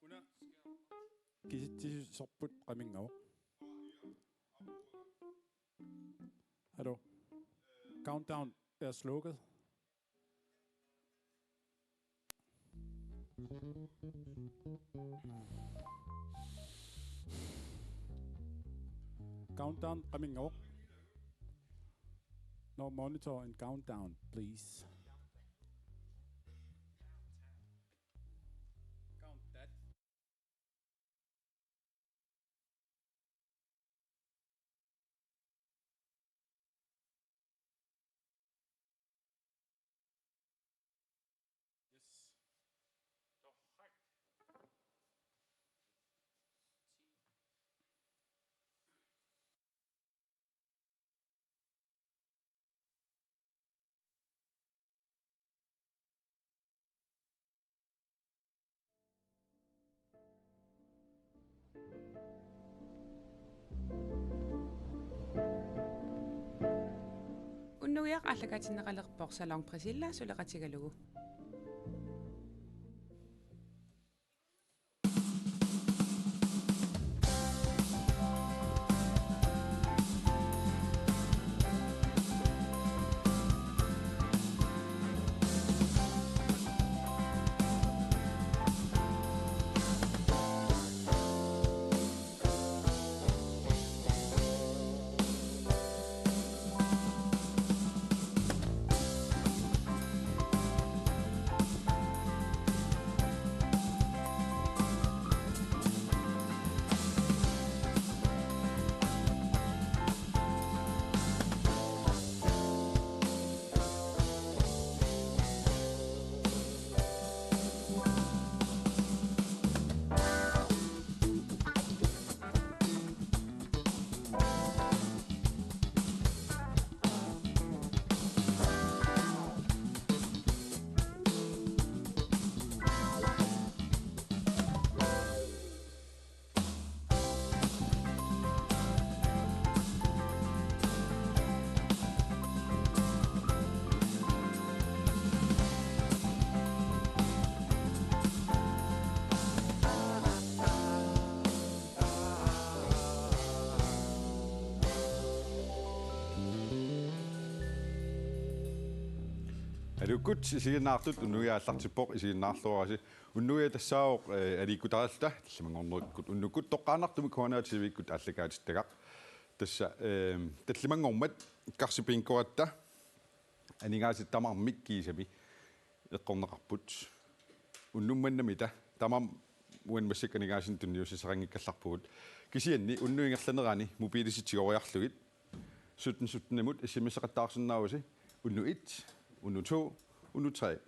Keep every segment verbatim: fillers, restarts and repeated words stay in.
Una kisitsisorput qaminngavoq. Hallo. Countdown er slukket. Countdown qaminngavoq. No monitor and countdown, please. Count that. Yes. Torrak. Unnuiaq aallakaatinneqalerpoq Salon Priscilla suleqatigalugu. Aluukkut isiginnaartut, unnuiaq aallartippoq, isiginnaarluarisi. Unnuiaq tassaavoq, eh, aliikkutariarluta tallimanngornerukkut unnukkut toqqaannartumik K N R T V-kkut aallakaatittagaq. Tassa, eh, tallimanngormat karsipinkoratta aningaasat tamarmik kiisami eqqorneqarput. Unnuk mannamita tamarmik uani massakkut aningaasinik tunniussisaqanngikkallarpugut. Kisianni unnuk ingerlanerani mobiilissi tigoriarlugit sytten sytten-imut S M S-eqattaarsinnaavusi, unnuk et, unnuk to, unnuk tre.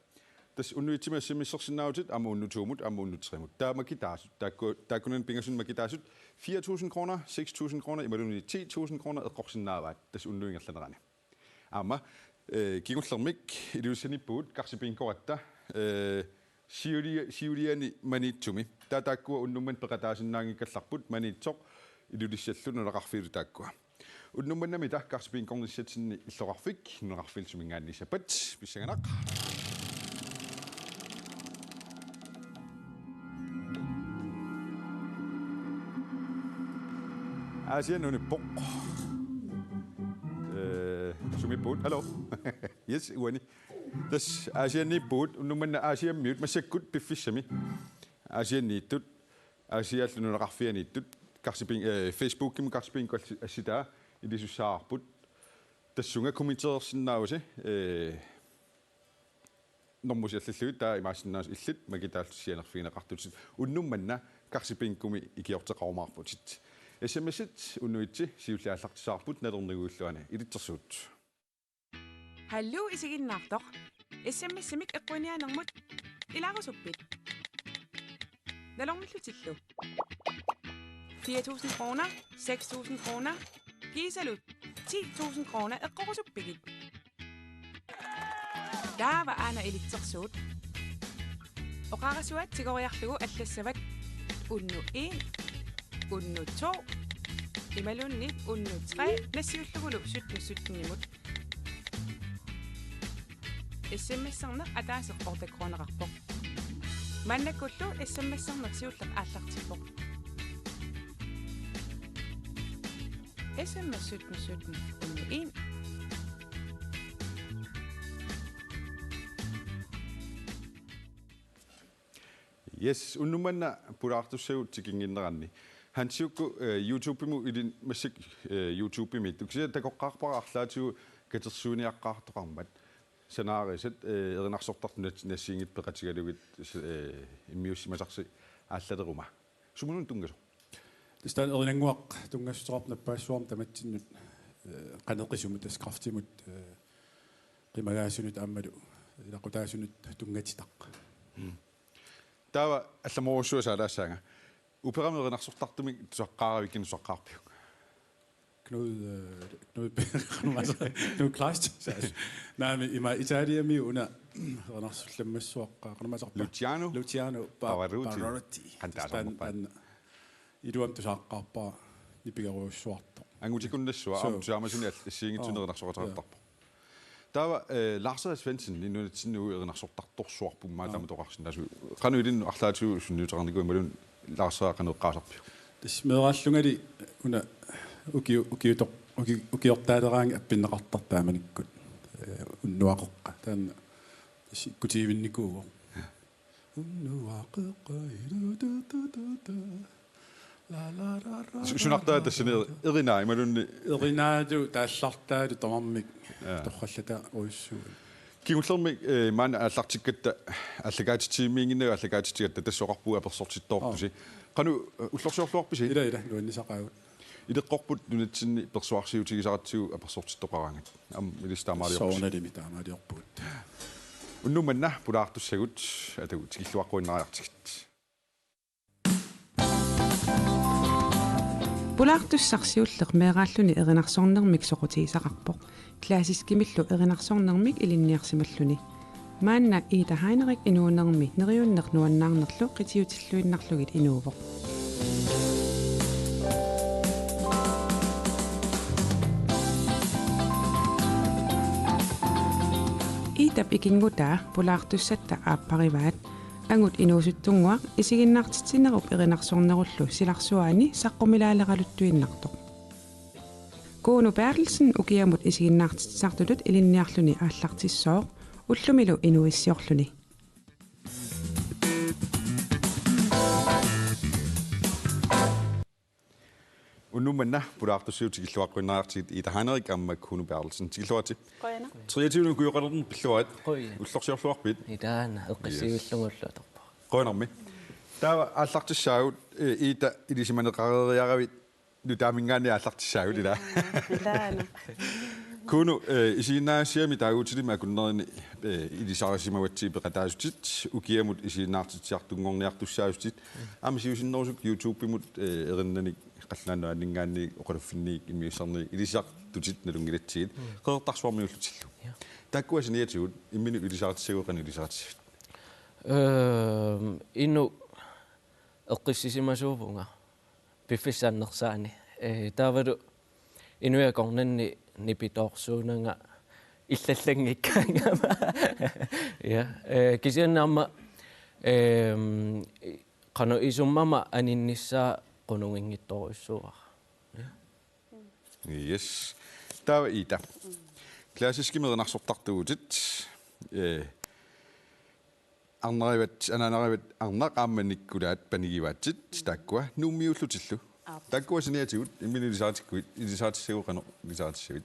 Tassa unnuk et-imut S M S-ersinnaavutit aamma unnuk to-mut aamma unnuk tre-mut. Taava makitaasut, taakku, taakkunani pingasuni makitaasut fire tusind kroner, seks tusind kroner imaluunniit ti tusind kroner eqqorsinnaavaat tassa unnuk ingerlanerani. Aamma, eh, kingullermik Ilulissaniippugut karsipinkoratta, eh, siulia-, siuliani Maniitsumi. Taava taakkua unnuk manna peqataasinnaanngikkallarput, Maniitsoq, Ilulissallu nunaqarfiillu taakkua. Unnuk mannamita karsipinkornissatsinni illoqarfik nunaqarfiillu suminngaanniit, pissanganaq. Aasianni unippoq. Eh, sumiippugut? Hallo. Yes, uani. Tassa Aasianniippugut, unnuk manna Aasiammiut massakkut piffissami. Aasianniittut, Aasiallu nunaqarfianiittut, karsipin-, eh, Facebookimi karsipinko assi-, assitaa ilisussaarput. Tassunga kommenteersinnaavusi, eh, normusiallillugit taava imaassinnaavoq illit makitaallutit sianerfigineqartutit. Unnuk manna karsipingkumi ikiorteqarumaarputit. S M S-it unnuk et-i siulleq aallartissavarput nalorniguilluani. Ilitsersuut. Hallo isiginnaartoq. S M S-imik eqquiniaanermut ilaarusuppit? Nalornillutillu. Fire tusind kroner, seks tusind kroner, kiisalu ti tusind kroner eqqorusuppigit. Taava aana ilitsersuut. Oqarasuaat tigoriarlugu allassavat unnuk en, unnuk to, imaluunniit unnuk tre nassiullugulu sytten sytten-imut. S M S-erneq ataaseq otte kroneqarpoq. Maannakkullu S M S-erneq siulleq aallartippoq. S M S sytten sytten hundrede en. Yes, unnuk manna pulaartussagut tikinnginneranni. Hansiukku, eh, YouTube-imut ilin massakkut, eh, YouTube-imiittut. Kisianni takoqqaarpara arlaatigut katersuiniaqqaartoqarmat. Sanaarisat, eh, erinarsortartut nat-, nassiinngitsut peqatigalugit, eh, immiussimasarsi aallaleruma. Sumunut tunngasoq? Tassa taanna erinannguaq tunngassuteqarpoq nappaassuarnik tamatsinnut, eh, qaneqisumut, tassa kræftimut, eh, qimagaasunut aammalu ilaqutaasunut tunngatitaq. Mm. Taava allamorujussuaq saalaassaanga. Operamik erinarsortartumik tusaqqaaravit, kina tusaqqaarpiuk? Knud, eh, Knud, Knud Kleist. Naamik, ima Italiami una erinarsullammassuaqqaa, qanormaasarpa? Luciano? Luciano Pa-, Pavarotti. Pavarotti. Qantaasarnerpaat. Taanna, taanna iluamik tusaaqqaarpara nipigerujussuartoq. Angutikunnassuaq, so, aamma tusaamasunik all-, assigiinngitsunik, oh, erinarsoqateqartarpoq. Taava, eh, Lars Svendsen, nunatsinni uagut erinarsortartorsuarput maanna, aap, taama oqarsinnaasut. Qanoq ilinnut arlaatigut sunniuteqarnikuuit imaluunniit Lars qanoq eqqaasarpiuk? Tassa meeraallungali una ukiu-, ukiutoq-, uki-, ukiortaaleraangat appinneqartarpoq taamanikkut. Eh, Unnuaqoqqat. Taanna tassa ikkutiivinnikuuvoq. Unnuaqoqqat, ilu, tu, tu, tu, tu. La, la, la, la, su-, sunartaa la, tassani la, la. Erinaa, imaluunniit? Erinaalu taallartaalu tamarmik. Jaa. Torrallatarujussuuvoq. Kingullermik, eh, maanna aallartikkatta, aallakaatitsivimmiinnginnavit aallakaatitsigatta, tassa oqarpugut apersortittoortusi. Aap. Qanoq, eh, ullorsiorluarpisi? Ila, ila, nuannisaqaagut. Ileqqorput nunatsinni persuarsiutigisaratsigu apersortittoqaraangat. Aamma ilissi taamaaliorpusi? Soorunalimi taamaaliorpugut. Unnuk manna pulaartussagut, atagu tikilluaqquinnariartigit. Pulaartussaq siulleq meeraalluni erinarsornermik soqutigisaqarpoq. Klassiskimillu erinarsornermik ilinniarsimalluni. Maanna Ida Heinrich inuunermi neriunneq nuannaarnerlu qitiutilluinnarlugit inuuvoq. Idap ikinngutaa pulaartussatta aapparivaat. Angut inuusuttunnguaq isiginnaartitsinerup erinarsornerullu silarsuaani saqqumilaaleraluttuinnartoq. Kuno Berthelsen ukiamut isiginnaartitsisartutut ilinniarluni aallartissooq, ullumilu inuuissiorluni. Unnuk manna pulaartussaq tikilluaqquinnariartigit, Ida Heinrich aamma Kuno Berthelsen, tikilluaritsi. Qujanaq. Treogtyve ukioqalerneq pilluarit. Qujan. Ullorsiorluarpit? Ilaana, eqqissivillugu. Yes. Ulloq atorpara. Qujanarmi. Taava aallartissaagut, eh, Ida, ilisimaneqareeriaravit, nutaaminngaanniit aallartissaagut, ilaa. Ilaana. Kuno, eh, isiginnaagassiami taaguutilimmi akunnerini, eh, ilisarisimagatsigit peqataasutit, ukiamut isiginnaartitsisartunngorniartussaasutit. Aamma siusinnerusukkut YouTube-imut, eh, erinnanik qallunaat nuanningaanniit oqaluffinniit immiussarniit ilisartutit nalunngilatsigit. Mm. Qeqertarsuarmiullutillu. Ja. Taakkua saniatigut imminut ilisaritissaguit qanoq ilisaritsissavit? Øhm, inuk eqqissisimasuuvunga piffissap annersaani. Eh, taavalu inuit akornanni nipitoorsuunanga illallanngikkaangama. Ja, eh, kisianni aamma, ehm, qanoq isummama aninnissaa qunuginnittorujussuuara. Ja. Yes. Taava Ida. Klassiskimik erinarsortartuuvutit. Eh, Arnarivat, anaanarivat arnaq aamma Nikkulaat panigivaatsit, taakkua Nuummiullutillu. Aap. Taakkua saniatigut, imminut ilisaritikkuit, ilisaritissaguit qanoq ilisaritissavit?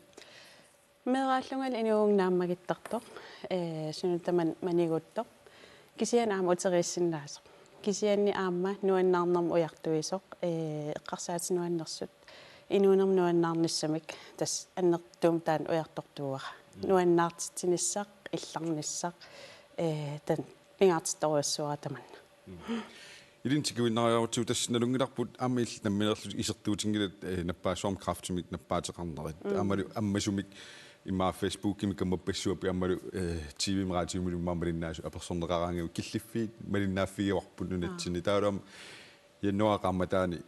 Meeraallungali inuuvunga naammagittartoq, eh, sunut tamanut maniguttoq. Kisianni aamma uteriissinnaasoq. Kisianni aamma nuannaarnermik ujartuisoq, eh, eqqarsaatit nuannersut. Inuunermi nuannaarnissamik tassa annertuumik taanna ujartortuuara. Mm. Nuannaartitsinissaq, illarnissaq, eh, taanna pingaartittorujussuuara tamanna. Mm. Ilinnut tiguinnariarutsigu tassa nalunngilarput aamma illit nammineerlutit isertuutinngilat, eh, nappaassuarmi kræftimik nappaateqarnerit. Mm. Aammalu ammasumik immaqa Facebookimi kammappassuarput aammalu, eh, T V-mi raatiumilu immaqa malinnaasut apersorneqaraangakkit killiffiit malinnaaffigivarput nunatsinni. Aa. Taavalu aamma januaarip qaammataani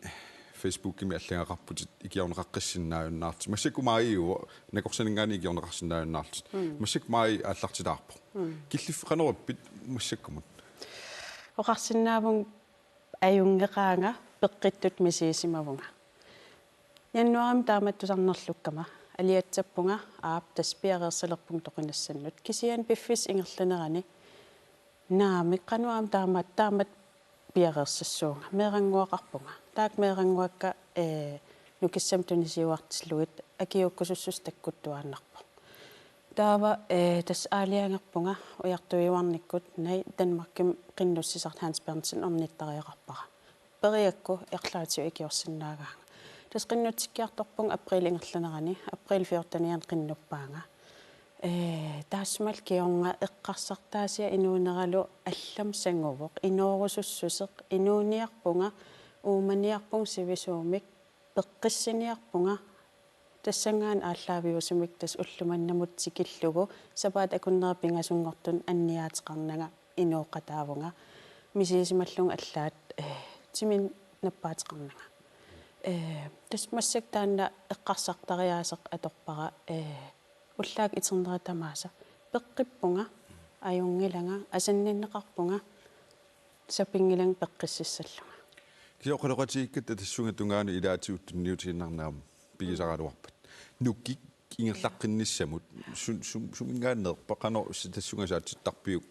Facebookimi allagaqarputit ikiorneqaqqissinnaajunnaarlutit. Massakkut maajiuvoq, nakorsaninngaanniit ikiorneqarsinnaajunnaarlutit. Mm. Massakkut maaji aallartilaarpoq. Mm. Killiffik qanoq ippit massakkumut? Oqarsinnaavunga ajunngeqaanga peqqittut misigisimavunga. Januaarimi taamatut tusarnerlukkama aliatsappunga aap tassa piareersalerpunga toqinassannut. Kisianni piffissap ingerlanerani naamik qanoq aamma taamat taamat piareersassuunga. Meerannguaqarpunga. Taakku meerannguakka, ee, nukissamik tunisiuartillugit akiuukkusussuseq takkuttuaannarpoq. Taava, ee, tassa aalajangerpunga ujartuiuarnikkut, naak Danmarkimi qinnussisartut Hans Berntsen ornittariaqarpara. Perigakku arlaatigut ikiorsinnaagaanga. Tassa qinnutsikkiartorpunga april ingerlanerani, april fjortenianni qinnuppaanga. Ee, taassumalu kingorna eqqarsartaasia inuuneralu allamut sanguvoq, inoorusussuseq, inuuniarpunga, uumaniarpunga sivisuumik, peqqissiniarpunga, tassanngaanniit aallaaviusumik tassa ulloq mannamut tikillugu, sapaatip akunneri pingasunngortuni anniaateqarnanga inooqataavunga, misigisimallugu allaat, ee, timinik nappaateqarnanga. Ee, tassa massakkut taanna eqqarsartariaaseq atorpara, ee, ullaakkut iternera tamaasa peqqippunga, ajunngilanga, asanninneqarpunga, sapinngilanga peqqississallunga. Kisianni oqaloqatigiikkatta tassunga tungaanut ilaatigut tunniutiinnarneq aamma pigisaraluarpat. Nukik ingerlaqqinnissamut su-, su-, suminngaanneerpa, qanoq s-, tassunga saatsittarpiuk,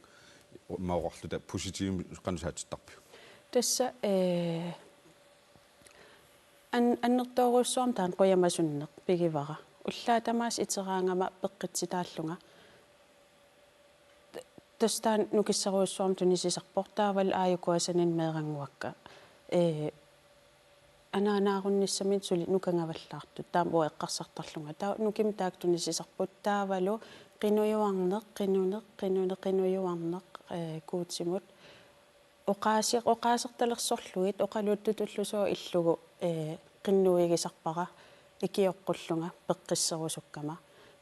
immaqa oqarluta positivimik qanoq saatsittarpiuk? Tassa, ee, an-, annertoorujussuarmik taanna qujamasunneq pigivara. Ullaaq tamaasa iteraangama peqqitsitaallunga. Tassa taanna nukissarujussuarmik tunisisarpoq, taavalu aajuku asanninneq meerannguakka. Ee, anaanaarunnissaminnik suli nukangavallaartut, taama uanga eqqarsartarlunga. Taava nukimik taakku tunisisarput, taavalu qinujuarneq, qinuneq, qinuneq, qinujuarneq, ee, Guutimut. Oqaasi-, oqaasertalersorlugit oqaluuttutullu sooq illugu, ee, qinnuigisarpara ikioqqullunga peqqisserusukkama.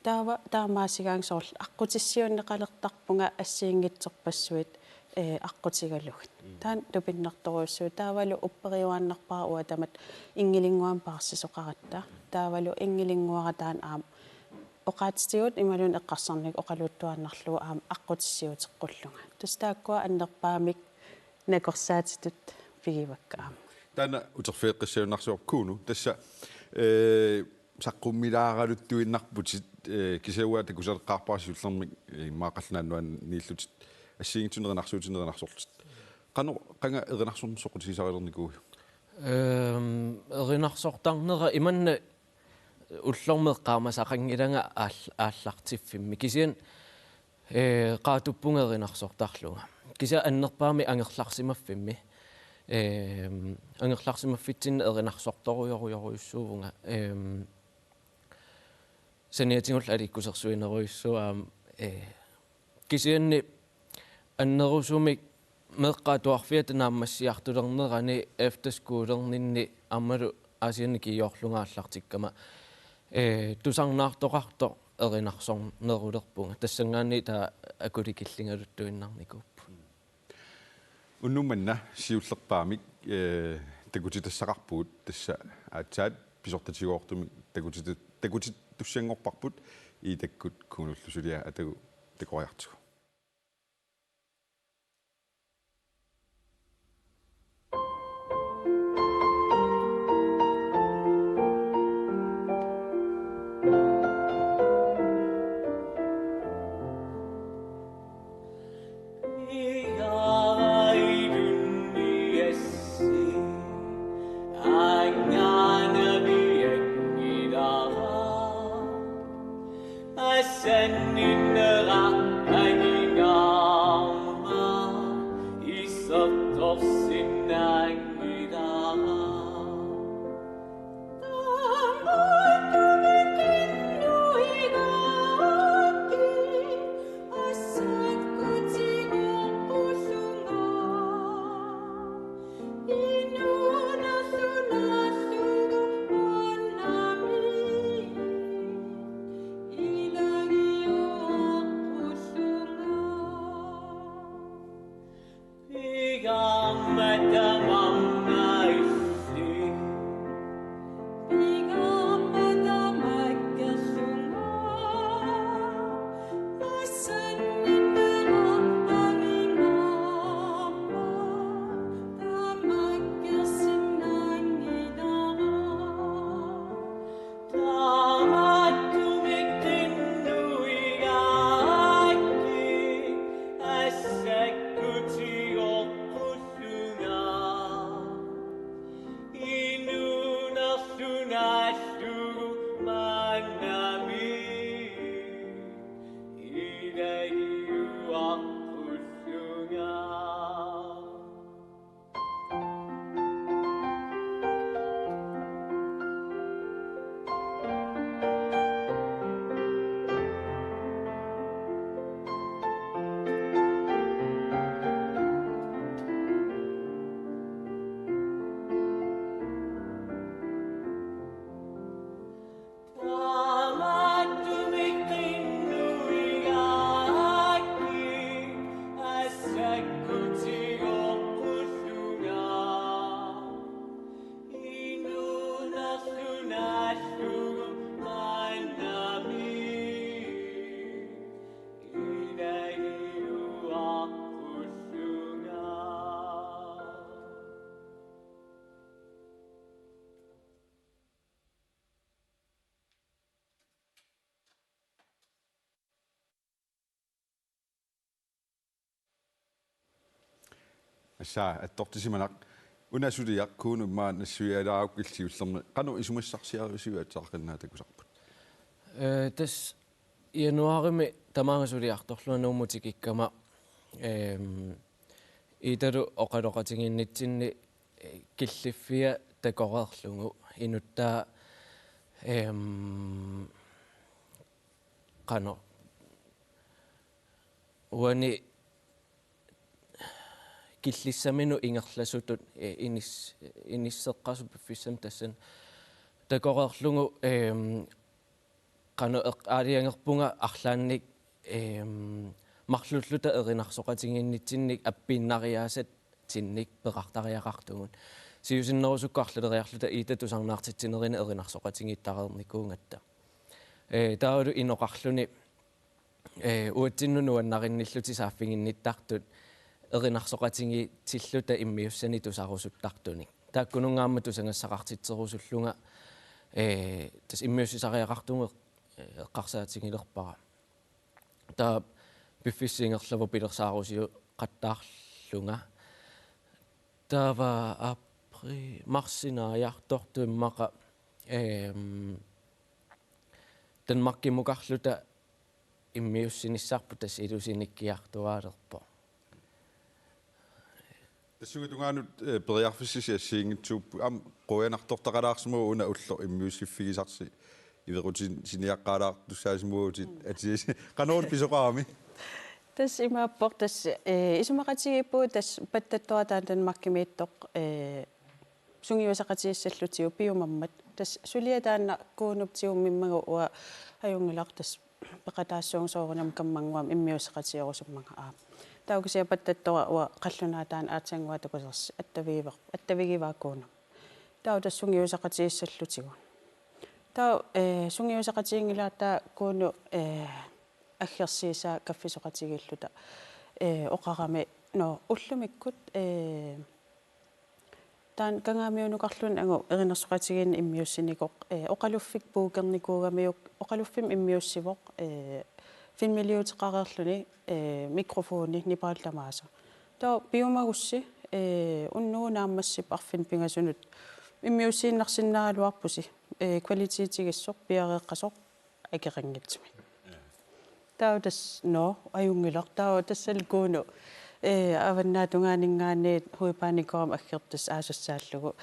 Taava taamaasigaanga soorlu aqqutissiuunneqalertarpunga assigiinngitsorpassuit, ee, aqqutigalugit. Mm. Taanna tupinnartorujussuuvoq, taavalu upperiuaannarpara uanga tamatta Inngilinnguamik paarsisoqaratta. Taavalu Inngilinnguara taanna aamma oqaatsitigut imaluunniit eqqarsarnikkut oqaluuttuaannarlugu aamma aqqutissiuuteqqullunga. Tassa taakkua annerpaamik nakorsaatitut pigivakka aamma. Taanna uterfigeqqissagunarsivoq Kuno. Tassa, ee, saqqummilaaraluttuinnarputit, ee, kisianni uanga takusaleqqaarpara siullermik, ee, immaqa Qallunaat Nunaanniillutit assigiinngitsunik erinarsuutinik erinarsorlutit. Qanoq, qanga erinarsorneq soqutigisarilernikuuiuk? Ehm, erinarsortarnera imanna ullormi eqqaamasaqanngilanga aall-, aallartiffimmi. Kisianni, ee, qaatuppunga erinarsortarlunga. Kisianni annerpaamik angerlarsimaffimmi. Ehm, angerlarsimaffitsinni erinarsortorujorujorujussuuvunga. Ehm, saniatigullu aliikkusersuinerujussuuvoq aamma, ee, kisianni annerusumik meeqqat atuarfiata naammassiartulernerani efterskolerninni aammalu Aasianni kingornallugu aallartikkama, ee, tusarnaartoqartoq erinarsornerulerpunga. Tassanngaanniit taava akulikilligaluttuinnarnikuupput. Unnuk manna siullerpaamik, ee, takutitassaqarpugut, tassa aatsaat pisortatigoortumik takutitu-, takutittussanngorparput, Iitakkut Kunollu suliaq atagu takoriartigu. Assa, attortisimaneq. Una suliaq Kuno immaqa nassuialaarukku illit siullermik. Qanoq isumassarsiarisiuk ateqarnaa takusarput? Eh, tassa januarimi tamaanga suliartorlunga Nuummut tikikkama, ehm, Iitalu oqaloqatigiinnitsinni, eh, killiffia takoreerlugu inuttaa, ehm, qanoq uani killissaminut ingerlasutut, eh, inis-, inisseqqasut piffissami tassani takoreerlugu, ehm, qanoq eq-, aalajangerpunga arlaannik, ehm, marluulluta erinarsoqatigiinnitsinnik appiinnariaasatsinnik peqartariaqartugut. Siusinnerusukkut arlaleriarluta Iita tusarnaartitsinerani erinarsoqatigiittareernikuugatta. Eh, taavalu inoqarluni, eh, uatsinnut nuannarinnillutik saaffiginnittartut erinarsoqatigiitsilluta immiussanik tusarusuttartunik. Taakkununnga aamma tusagassaqartitserusullunga, eh, tassa immiussisariaqartugut, eh, eqqarsaatigilerpara. Taava piffissap ingerlavoq pilersaarusiuqattaarlunga. Taava apri-, marsip naajartortut immaqa, ehm, Danmarkimukarluta immiussinissarput, tassa ilusinikkiartuaalerpoq. Tassunga tungaanut, eh, periarfissasi assigiinngitsuupput, aamma quianartortaqalaarsimavoq una ulloq immiussiffigisarsi iverutin siniaqqaalaartussaasimavoq. Mm. Atis, qanoq pisoqarami? Tassa imaappoq, tassa, eh, isumaqatigiippugut tassa pattattoq taanna Danmarkimiittoq, eh, sungiusaqatigiissallutigu piumammat. Tassa suliaq taanna Kunop tigummimmagukku uanga ajunngilaq, tassa peqataassuunga soorunami kammannguamik immiusseqatigerusummaga aamma. Taava kisianni pattattoq uanga qallunaatut aatsaannguaq takusersi attavigiver-, attavigivaa Kunop. Taava tassa sungiusaqatigiissallutigu. Taava, eh, sungiusaqatiginngilaat taava Kuno, eh, aggersiisaa kaffisoqatigiilluta, eh, oqarami, nå, ullumikkut, eh, taanna Kangaamiunukarluni angut erinarsoqatigiinneq immiussinikoq, eh, oqaluffik puukernikuugamiuk, oqaluffimmi immiussivoq, eh, filmiliuteqareerluni, eh, mikrofoni nipaallamaasa. Taava piumagussi, eh, unnugu naammassip arfineq-pingasunut immiussiinnarsinnaagaluarpusi, eh, kvalitetigissoq, piareeqqasoq, akeqanngitsumik. Taava tassa, nå, ajunngilaq. Taava tassalu Kuno, eh, avannaatungaaninngaanniit Huipaanikuam aggertussaasussaallugit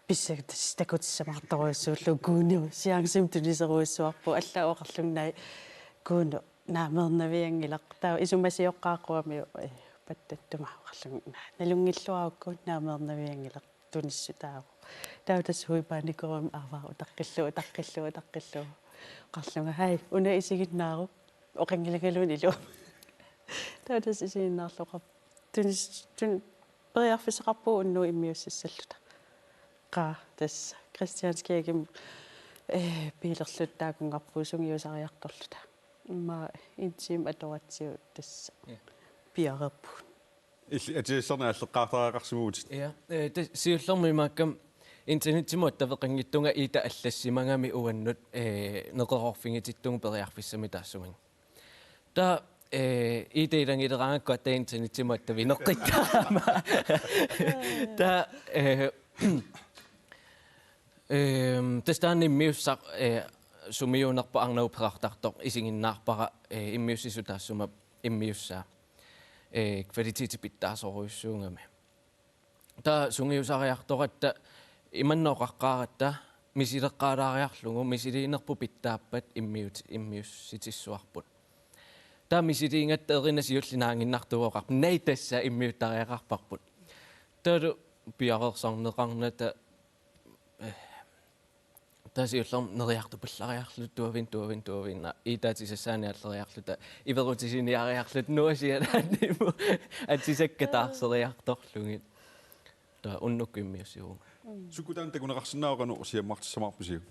pissaq tassa takutissamaartorujussuullugu Kuno, chancimik tuniserujussuarpugut, allaat oqarlunga: Kuno, naameernavianngilaq. Taava isumasioqqaaqquamiuk, eh, pattattuma oqarlunga: Naa, nalunngilluarukku, naameernavianngilaq, tunissutaavoq. Taava tassa Huipaanikuami aavara utaqqillugu, utaqqillugu, utaqqillugu. Oqarlunga: Hej, una isiginnaaruk. Oqanngilanga iluamik. Taava tassa isiginnaarlugu oqarpoq: Tunis-, tun-, periarfissaqarpugut unnugu immiussissalluta. Qaa, tassa Christians Kirkemi, eh, biilerluta taakunngarpugut sungiusariartorluta. Immaqa en time atoratsigu tassa. Ja. Piareerpugut. Illit atisassarnik aalleqqaartariaqarsimavutit. Ja, eh, ta-, siullermik imaakkami internetsimut attaveqanngitsunga Iita allassimagami uannut, eh, neqeroorfigitittunga periarfissamik taassumagit. Taava, eh, Iita ilagileraangakku aatsaat internetsimut attavigineqqittaraama. Taava, eh, ehm, tassa taanna immiussaq, eh, sumiuunerpoq arnaq uperartartoq isiginnaarpara, eh, immiussisut taassuma immiussaa, eh, kvaliteti pitsaasorujussuugami. Taava sungiusariartoratta imannak oqaqqaaratta misileqqaalaariarlugu misiliinerput pitsaappat immiut-, immiussitissuarput. Taava misiliigatta erinaq siulleq naannginnartuuvoq oqarpoq: Naa, tassa immiuttariaqarparput. Taavalu piareersarneqarnata, eh, taava siullermik neriartupallariarluta tuaviinnaq, tuaviinnaq, tuaviinnaq. Iita atisassaannik aalleriarluta iverutisiniariarluta Nuup Sjællandimut atisakkat taarseriartorlugit. Taava unnukkut immiussivunga. Mm. Sukkut taanna takuneqarsinnaava, qanoq siammartissamaarpisiuk?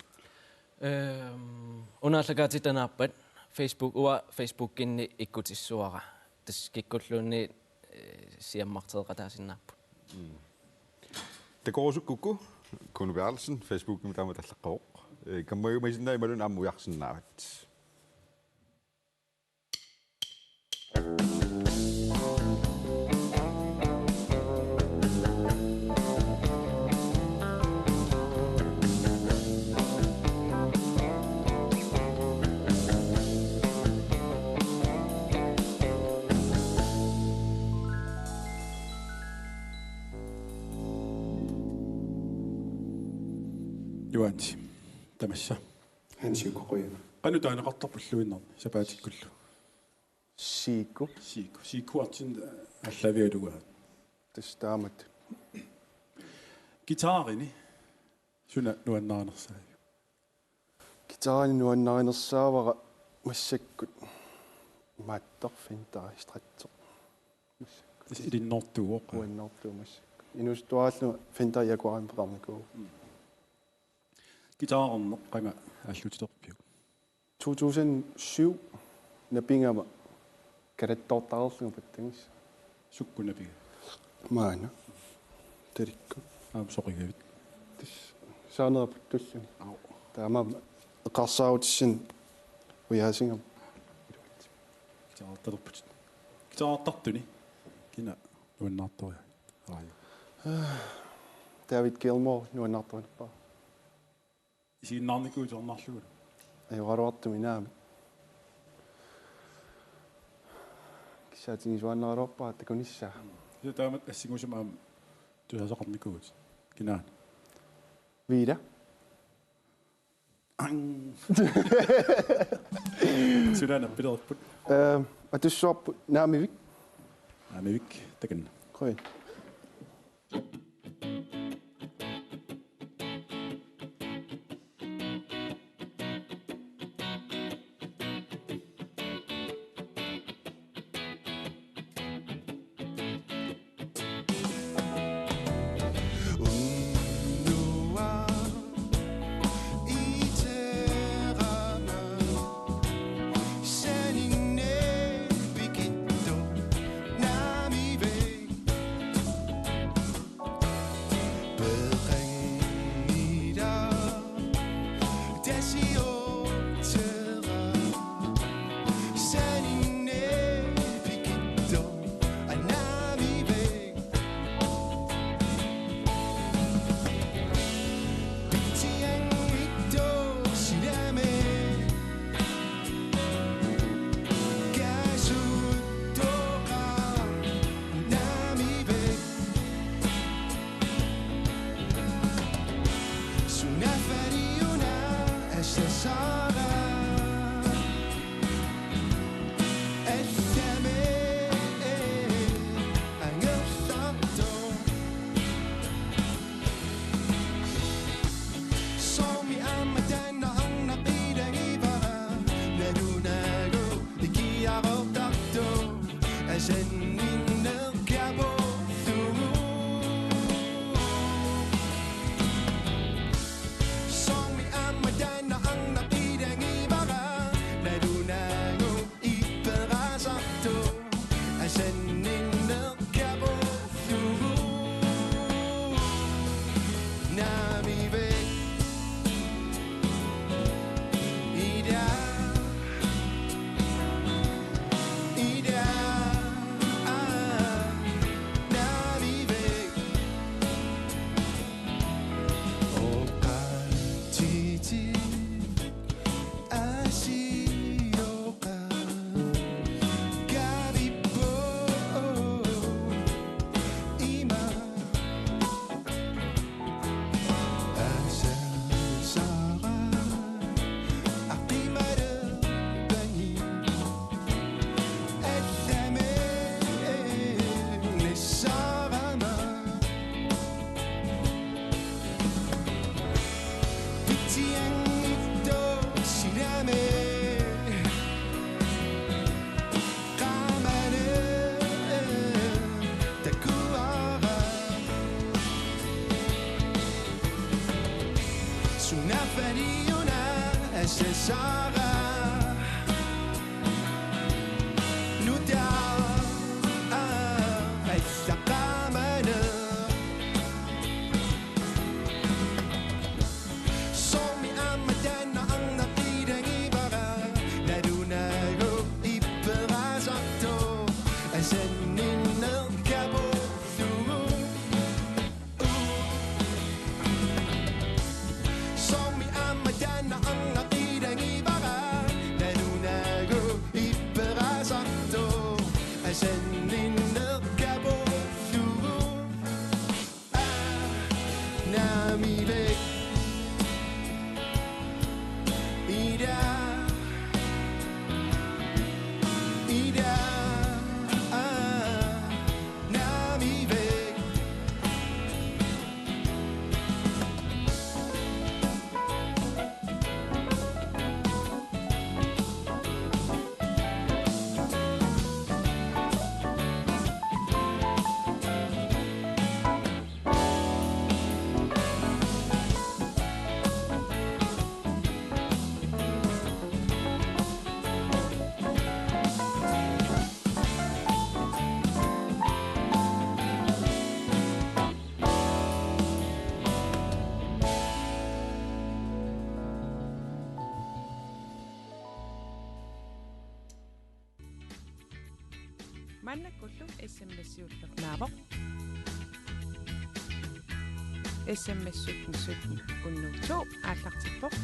Ehm, una aallakaatitat naappat Facebook, uanga Facebookinni ikkutissavara. Tassa kikkulluunniit, eh, siammartereqataasinnaapput. Mm. Takorusukkukku, Kuno Berthelsen, Facebookimi taama allaqqavoq. Eh, kammagiumasinnaavoq imaluunniit aamma ujarsinnaavat. Juansi. Tamassa. Hansi Kokoja. Qanoq taaneqartarpulluinnarni sapaatikkullu? Siiku. Siiku. Siikuartin allaavigaluaat. Tassa taamatut. Guitarini suna nuannarinersaaviuk? Guitarini nuannarinersaavara massakkut maattor Fender Stratocaster. Massakkut. Tassa ilinnoortuuvoq. Uannoortuuvoq massakkut. Inuusuttuarallunga Fender Jaguarimik peqarnikuuvoq. Mm. Guitarerneq qanga aallutilerpiuk? To tusind syv napigama kalattoortareerlunga pattagissaq. Sukkut napiga? Maanna. Talikku. Aamma soqigavit? Tassa saaneraputtulluni. Au. Taamaammat eqqarsaarutissinni ujaasigama. Guitarertarputit. Guitarertartuni. Kina nuannaartoriaa? Ai. David Gilmour nuannaartuunerpara. Isiginnaarnikuuit soorunalluunniit? Ajoraluartumik naamik. Kissaatinngisaannaraluarpara takunissaa. Kisianni taamatut assingusumik aamma tusasaqarnikuuit. Kinaana? Vida. Ang. Suna nappilerput? Ehm, atussuarput Naamivik. Naamivik, takanna. Qujan. S M S siullernaavoq. S M S sytten sytten hundrede to aallartippoq.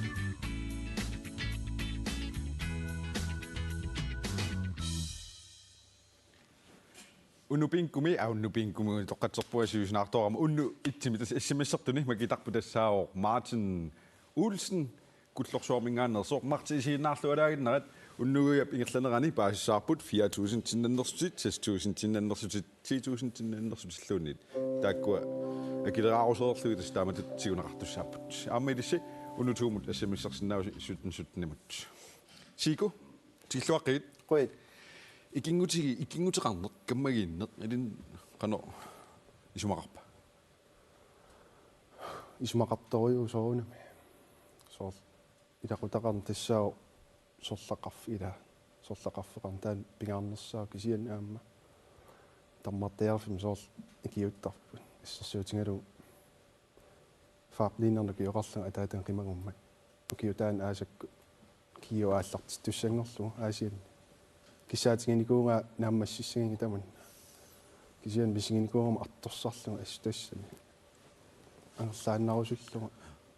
Unnuk Bingumi, aa, Unnuk Bingumi toqqatserpunga siusinaartoorama, Unnuk Itsimi, tassa S M S-ertuni makitarput tassaavoq Martin Olsen, Kullorsuarminngaanneersoq. Martin, isiginnaarlualaaginnarit, Unnuguiap ingerlanerani paasissavarput fire tusind-init annersutit, seks tusind-init annersutit, ti tusind-init annersutilluunniit. Taakkua akileraarusereerlugit tassa taamatut tiguneqartussaapput. Aamma ilissi Unnuk Tuumut S M S-ersinnaavusi sytten sytten-imut. Siiku, tikilluaqqigit. Qujan. Ikinngutigi-, ikinnguteqarneq, kammagiinneq, illit qanoq isumaqarpa? Isumaqartorujuuvoq soorunami. Soorlu ilaqutaqarneq tassaavoq sorleqarf-, ila, sorleqarfeqarneq taanna pingaarnersaavoq, kisianni aamma tammartajarfimmi soorlu ikiuuttarput. Assersuutigalugu faarpliinnarnut ukioqarlunga ataatama qimagummat. Ukiup taanna aasakkut G U aallartittussanngorlugu Aasianni. Kissaatiginikuugaa naammassissagiga tamanna. Kisianni misiginikuugama artorsarlunga assut tassani. Angerlaannarusullunga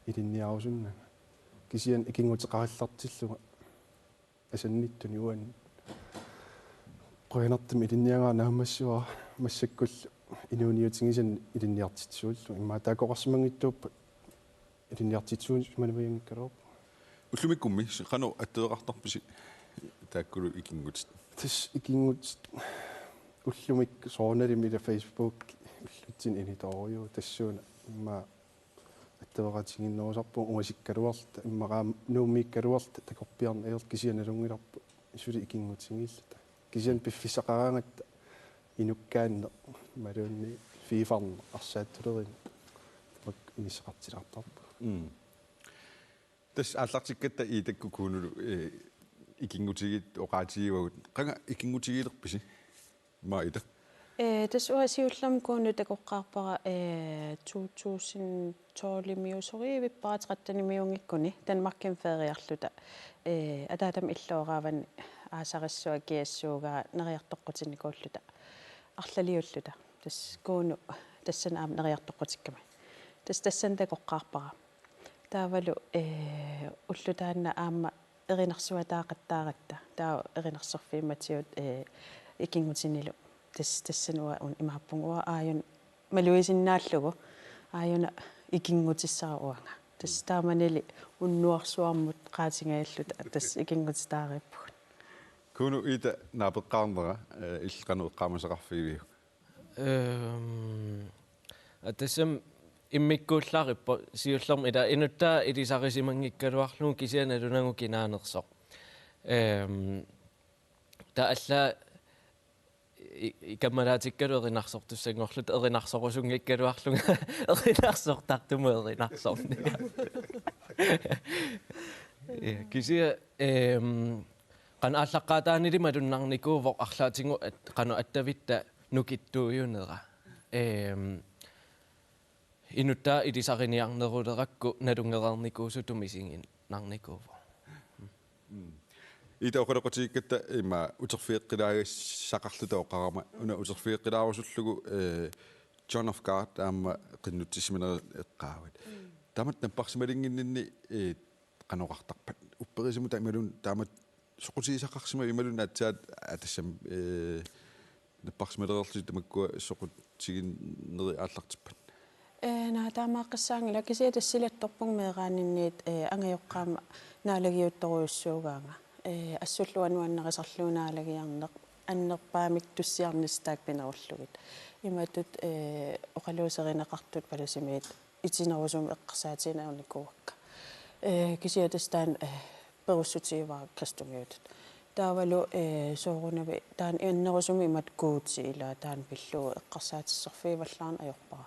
ilinniarusunnanga. Kisianni ikinnguteqarillartillunga asannittunik uani. Qujanartumik ilinniagara naammassivara massakkullu inuuniutigisannik ilinniartitsisuullunga. Immaqa taakkoqarsimanngitsuuppat ilinniartitsisuusimanuianngikkaluarpunga. Ullumikkummi qanoq attaveqartarpisi taakkulu ikinngutit? Tassa ikinngutit ullumikkut soorunalimi ila Facebook ullutsinni initoorujuuvoq tassuuna immaqa attaveqatigiinnerusarpunga ungasikkaluarluta, immaqa aamma Nuummiikkaluarluta takorpiarneq ajorluta, kisianni nalunngilarput suli ikinngutigiilluta. Kisianni piffissaqaraangatta inukkaanneq imaluunniit fiifarneq arsaattulerin tamakku inissaqartilaartarpugut. Mm. Tassa aallartikkatta Iitakkut Kuunulu, eh, ikinngutigiit oqaatigivagut. Qanga ikinngutigilerpisi? Maita. Eh, tassa uanga siullermik Kuunu takoqqaarpara, eh, to tusind tolv-imiusorivippara, tretten-imiunngikkuni Danmarkimi feriarluta. Eh, ataatama illooraavanni aasarissua kiassuugaa neriartoqqutinnikuulluta arlaliulluta. Tassa Kuunu tassani aamma neriartoqqutikkami. Tassa tassani takoqqaarpara. Taavalu, eh, ulloq taanna aamma erinarsuataaqattaaratta. Taava erinarsorfimmatigut, eh, ikinngutinilu. Tassa, tassani uanga un-, imaappunga uanga aajuna maluisinnaallugu. Aajuna ikinngutissara uanga. Tassa taamanili unnuarsuarmut qaatingajalluta. Tassa ikinngutitaariippugut. Kuunu Iita naapeqqaarnera, eh, illit qanoq eqqaamasaqarfigiviuk? Ehm, tassami immikkuullaarippoq siullermik ila inuttaa ilisarisimanngikkaluarlugu kisianni nalunagu kinaanersoq. Ehm, taava allaat i-, i-, kammalaatikkalu erinarsortussanngorluta erinarsorusunngikkaluarlunga erinarsortartumut erinarsorniga. Ja, kisianni, ehm, qanoq aallaqqaataanili malunnarnikuuvoq arlaatigut at-, qanoq attavitta nukittuujunera. Ehm, inuttaa ilisariniarnerulerakku nalunngereernikuusutut misiginnarnikuuvoq. Mm. Iita oqaloqatigiikkatta ima uterfigeqqilaagassaqarluta oqarama. Una uterfigeqqilaarusullugu, eh, John of God aamma qinnutsissiminerit eqqaavat. Mm. Taamatut napparsimalinnginninni, eh, qanoq oqartarpat? Upperisimut imaluunniit taamatut soqutigisaqarsimavit imaluunniit aatsaat, aa, tassami, eh, napparsimalereerlutit tamakkua soqutiginnerit aallartippat? Eh, naa, taamaaqqissaanngilaq, kisianni tassa silattorpunga meeraaninniit, eh, angajoqqaama naalagiuttorujussuugaanga. Eh, assullu uanga nuannarisarlugu naalagiarneq, annerpaamik tussiarnissaq taakku pinerullugit. Imatut, eh, oqaluuserineqartut palasimiit itinerusumik eqqarsaatigineqarnikuuakka. Eh, kisianni tassa taanna, eh, perussutigivara kristumiutut. Taavalu, eh, soorunami taanna annerusumik imatut Guuti ilaa taanna pillugu eqqarsaatisserfigivallaarneq ajorpara.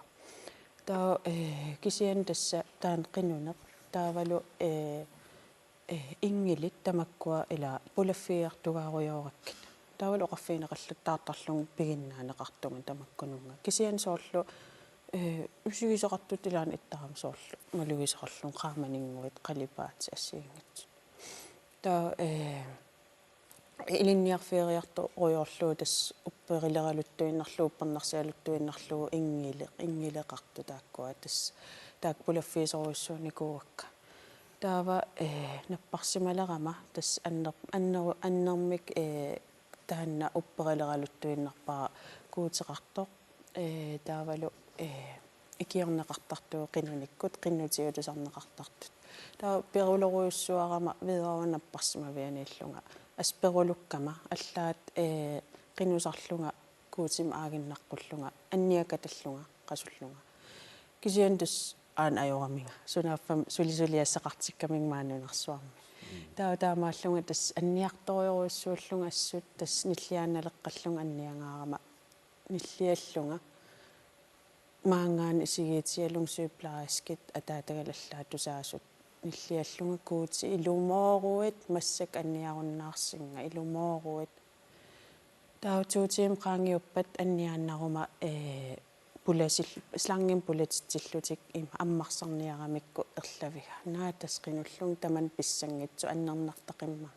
Taava, eh, kisianni tassa taanna qinuneq. Taavalu, eh, eh, inngilit tamakkua ila pulaffigiartugaarujoorakkit. Taavalu oqarfigineqallattaartarlunga piginnaaneqartunga tamakkununnga. Kisianni soorlu, eh, misigisaqartutut ilaanni ittarama soorlu malugisaqarlunga qaamaninnguit, qalipaatit assigiinngitsut. Taava, eh, ilinniarfigeriartorujorlugu tassa upperileraluttuinnarlugu, uppernarsialuttuinnarlugu inngile-, inngileqartut taakkua tassa taakku pulaffigisorujussuunikuuakka. Taava, eh, napparsimalerama tassa anner-, anneru-, annermik, eh, taanna upperileraluttuinnarpara Guuteqartoq, eh, taavalu, eh, ikiorneqartartut qinunikkut, qinnutigut tusarneqartartut. Taava perulorujussuarama videoa napparsimavianiillunga. Assut perulukkama allaat, eh, qinusarlunga Guutimut aaginnaqqullunga, anniakatallunga, qasullunga. Kisianni tassa aana ajoraminga. Sunaaffami sulisuliassaqartikkaminga maani nunarsuarmi. Mm. Taava taamaallunga tassa anniartorujorujussuullunga assut tassa nilliaannaleqqallunga anniangaarama nilliallunga. Maanngaanniit isigiitsialunga sygeplejerskit ataatagallu allaat tusaasut nilliallunga Guuti ilumooruit massakkut anniarunnaarsinnga ilumooruit. Taava to timer qaangiuppat anniaannaruma, eh, pulasil-, slangimik pulatitsillutik ima ammarsarniaramikku erlaviga. Naak tassa qinullunga tamanna pissanngitsoq annernartaqimmat.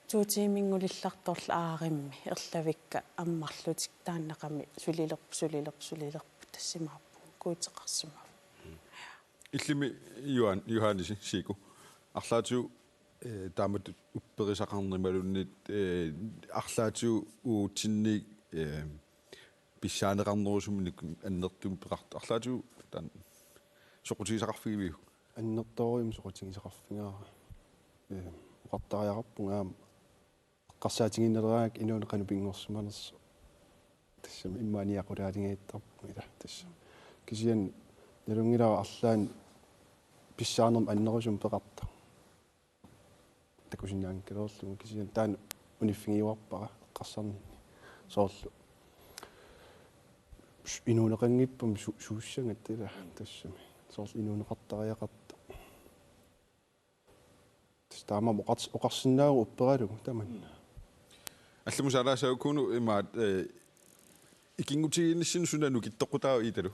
To timerinngulillartorlu aarimmi erlavikka ammarlutik taannaqami sulilerp-, sulilerp-, sulilerput tassa imaappunga Guuteqarsimavoq. Illimmi Johan-, Johannesi Siku. Arlaatigut, eh, taamatut upperisaqarneq imaluunniit, eh, arlaatigut uatsinnit, eh, pissaaneqarnerusumik annertuumik peqartoq. Arlaatigut taanna soqutigisaqarfigiviuk? Annertoorujussuarmik soqutigisaqarfigaara. Eh, oqartariaqarpunga aamma eqqarsaatigiinnarlugit inuuneq qanoq pinngorsimanersoq. Tassami immaqa niaqulaaligaattarpunga ila tassami. Kisianni nalunngilara arlaannik pissaanermik annerusumik peqartoq. Takusinnaanngikkaluarlugu kisianni taanna uniffigiuarpara eqqarsarninni. Soorlu s-, inuuneqanngippat su-, suussagat ila tassami. Soorlu inuuneqartariaqartoq. Tassa taama oqars-, oqarsinnaavugut upperalugu tamanna. Allamut saalaassaagut Kuno imaat, eh, ikinngutigiinnissinnut suna nukittoqqutaava Iitalu?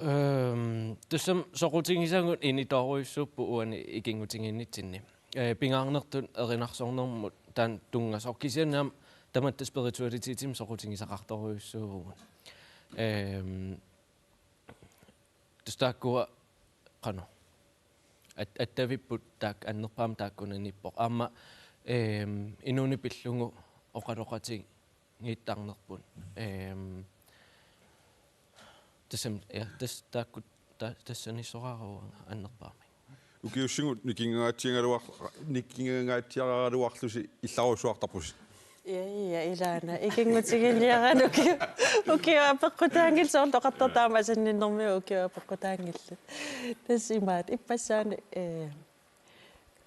Ehm, tassami soqutigisagut initoorujussuupput uani ikinngutigiinnitsinni. Eh, pingaarnertut erinarsornermut taanna tunngasoq kisianni aamma tamatta spiritualitetimi soqutigisaqartorujussuuvugut. Ehm, tassa taakkua qanoq. At-, attavipput taak-, annerpaamik taakkunaniippoq. Aamma, ehm, inuuneq pillugu oqaloqatigiittarnerput. Ehm, tassami, ja, tas-, taakku-, ta-, tassaniissoraara uanga annerpaamik. Ukiussigut nikingangaatsiaraluar-, nikingangaatsiaraluarlusi illarujussuartarpusi. Ja, ja, ilaana. Ikinngutigiinniaraanni ukiu-, ukiut apeqqutaanngillat soorlu oqartartut aamma asanninnermiut ukiut apeqqutaanngillat. Tassa imaat, ippassaani, eh,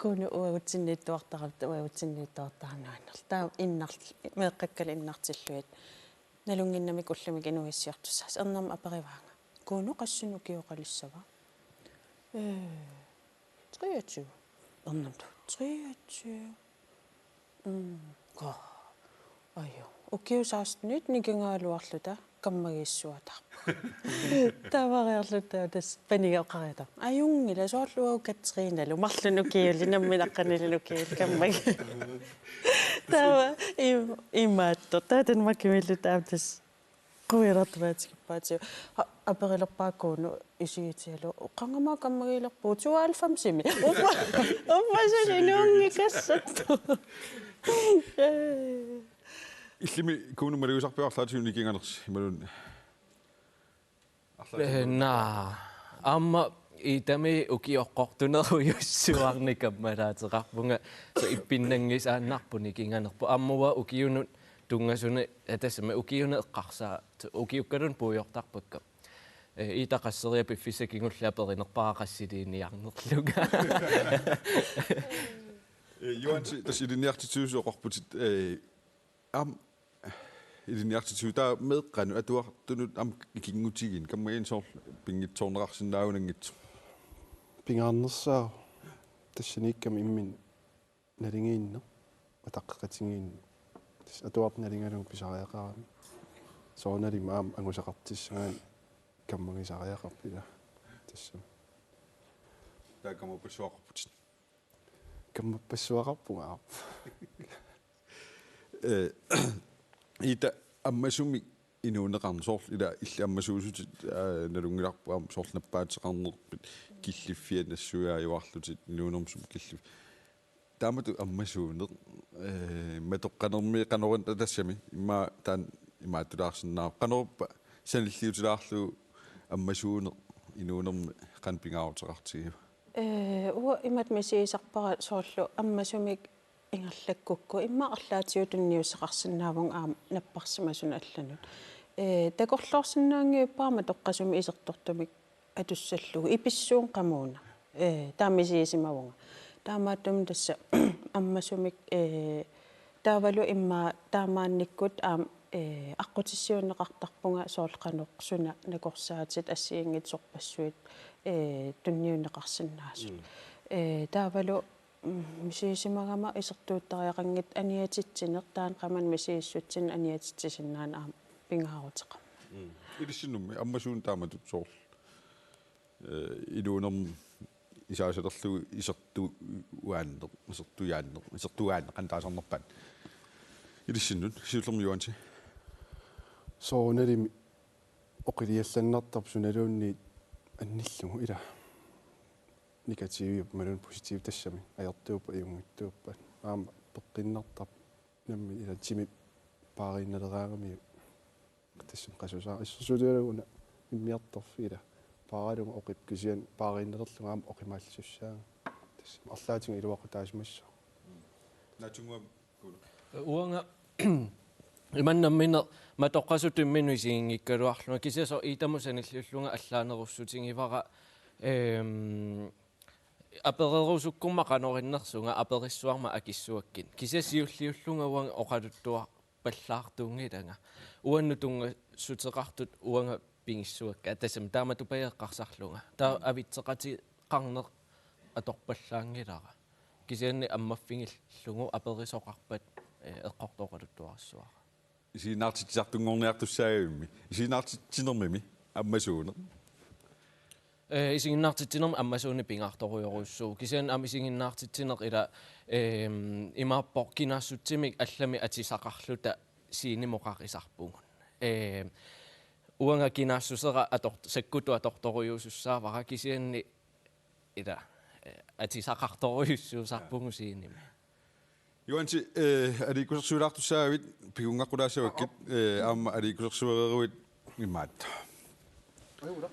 Kuno uagutsinniittuartarami, uagutsinniittuartarami nuannerlugu. Taava innarl-, meeqqakkalu innartillugit. Nalunnginnamik ullumikkut inuuissiortussaasut. Ernermut aperivaanga: Kuno, qassinik ukioqalissava? Eh, treogtyve. Ernermut: treogtyve. Mm. Ko. Ajo. Ukiut sekstenit nikingagaluarluta kammagiissuataarput. Taamariarluta tassa paniga oqariata. Ajunngilaq, soorlu uagut Katrinalu. Marlunnik ukiulik, nammineq qanilluunniit ukiulik kammagi. Taava im-, imaattoq. Taava taanna makimilluta aamma tassa quilertuaatigippaatsigu. A-, aperilerpara Kuno isigiitsialu: Qangami kammagiilerpugut? Tooghalvfemsimi. Uppa-, uppasalu inuunngikkassattoq. Illimmi Kuno malugusarpiuk arlaatigut nikinganersi imaluunniit? Arlaatigut. Eh, naa. Aamma Iitami ukioqqortunerujussuarnik kammalaateqarpunga, soorlu ippinnanngisaannarpoq nikinganerpoq. Aamma uanga ukiunut tunngasuni, eh, tassami ukiunut eqqarsaa-, ukiukkaluunniit puigortarpakka. Eh, Iita qasseriarluni piffissaq kingulleq aperinerpara qassiliiniarnerlunga. Eh, Johansi, tassa ilinniartitsisuusoq oqarputit, eh, aamma ilinniartitsisuusoq, taava meeqqanut atuartunut aamma ikinngutigineq, kammagiineq soorlu pinngitsoorneqarsinnaagunanngitsoq? Pingaarnersaavoq tassaniikkami imminut naligiinneq, ataqqeqatigiinneq. Tassa atuartut naligalugu pisariaqarami. Soorunalimi aamma angusaqartissagaanni kammagisariaqarpoq ila. Tassami. Taakkuuppassuaqarputit. Kammappassuaqarpunga aap. Eh, ita ammasumik inuuneqarneq soorlu ila illit ammasuusutit, aa, nalunngilarput aamma soorlu nappaateqarnerpit killiffiat nassuiaajuarlutit inuunermi sumut killif-. Taamatut ammasuuneq, eh, matoqqanermi qanoq-, tassami immaqa taanna imaattulaarsinnaavoq. Qanorpaa sanilliutilaarlugu ammasuuneq inuunermi qanoq pingaaruteqartigiva? Eh, uanga imatut misigisarpara soorlu ammasumik ingerlakkukku immaqa arlaatigut tunniusseqarsinnaavunga aamma napparsimasunut allanut. Eh, takorloorsinnaanngippara matoqqasumik isertortumik atussallugu ipissuunga qamuuna. Eh, taama misigisimavunga. Taamaattumik tassa ammasumik, eh, taavalu immaqa taamaannikkut aamma, eh, aqqutissiuunneqartarpunga soorlu qanoq suna nakorsaatit assigiinngitsut sorpassuit, eh, tunniunneqarsinnaasut. Mm. Eh, taavalu Mm, misigisimagama isertuuttariaqanngitsoq aniatitsineq, taanna qamani misigissutsinnik aniatitsisinnaaneq aamma pingaaruteqarmat. Mm. Ilissinnummi ammasuuneq taamatut soorlu, eh, inuunermi isaasalerlugu isertuaanneq, isertuaanneq, isertuaanneq, qanoq taasarnerpaat. Ilissinnut, siullermik Juansi. Soorunalimi oqiliallannartarpoq sunaluunniit annillugu ila. Negativi imaluunniit positivi tassami ajortuuppat ajunngitsuuppat. Aamma peqqinnartarpoq nammineq ila timi paariinnaleraangamiuk. Tassami qasusaa. Assersuutigalugu una immiartorfik ila. Paaralugu oqippoq kisianni paariinnalerlugu aamma oqimaallisussaagami. Tassami arlaatigut iluaqutaasimassaaq. Naatsunnguamik Uanga imannak nammineq matoqqasutut imminut isiginngikkaluarlunga kisianni soorlu itamut sanilliullunga allaanerussutigivara, ehm, apererusukkumma qanorinnersunga aperissuarmik akissuakkit. Kisianni siulliullunga uanga oqaluttuarpallaartuunngilanga. Uannut tunngassuteqartut uanga pigissuakka. Tassami taamatut pajeqqarsarlunga. Taava avitseqateqarneq atorpallaanngilara. Kisianni ammaffigilugu aperisoqarpat, eh, eqqortoq oqaluttuarissuara. Isiginnaartitsisartunngorniartussaagavimmi. Isiginnaartitsinermimi ammasuuneq. Eh, isiginnaartitsinermi ammasuuneq pingaartorujorujussuuvoq. Kisianni aamma isiginnaartitsineq ila, ehm, imaappoq kinaassutsimik allamik atisaqarluta scenemut oqarisarpugut. Eh, uanga kinaassusera atort-, sakkutut atortorujuusussaavara kisianni ila, eh, atisaqartorujussuusarpugut scenemi. Juansi, eh, aliikkusersuilaartussaagavit, pikunngaqqullaassavakkit, eh, aamma aliikkusersuereeruit imaattoq.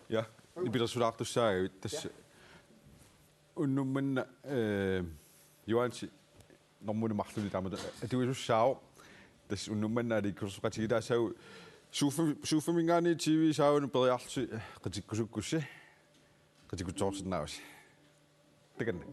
Ja, nipilersulaartussaagavit tassa. Unnuk manna, eh, Juansi normuni marlunnik taamatut atuisussaavoq. Tassa unnuk manna aliikkusersoqatigilaassavarput. Sofa-, sofaminngaanniit T V saavanut periarlusi qatikkusukkussi. Qatikutsoorsinnaavusi. Takanna.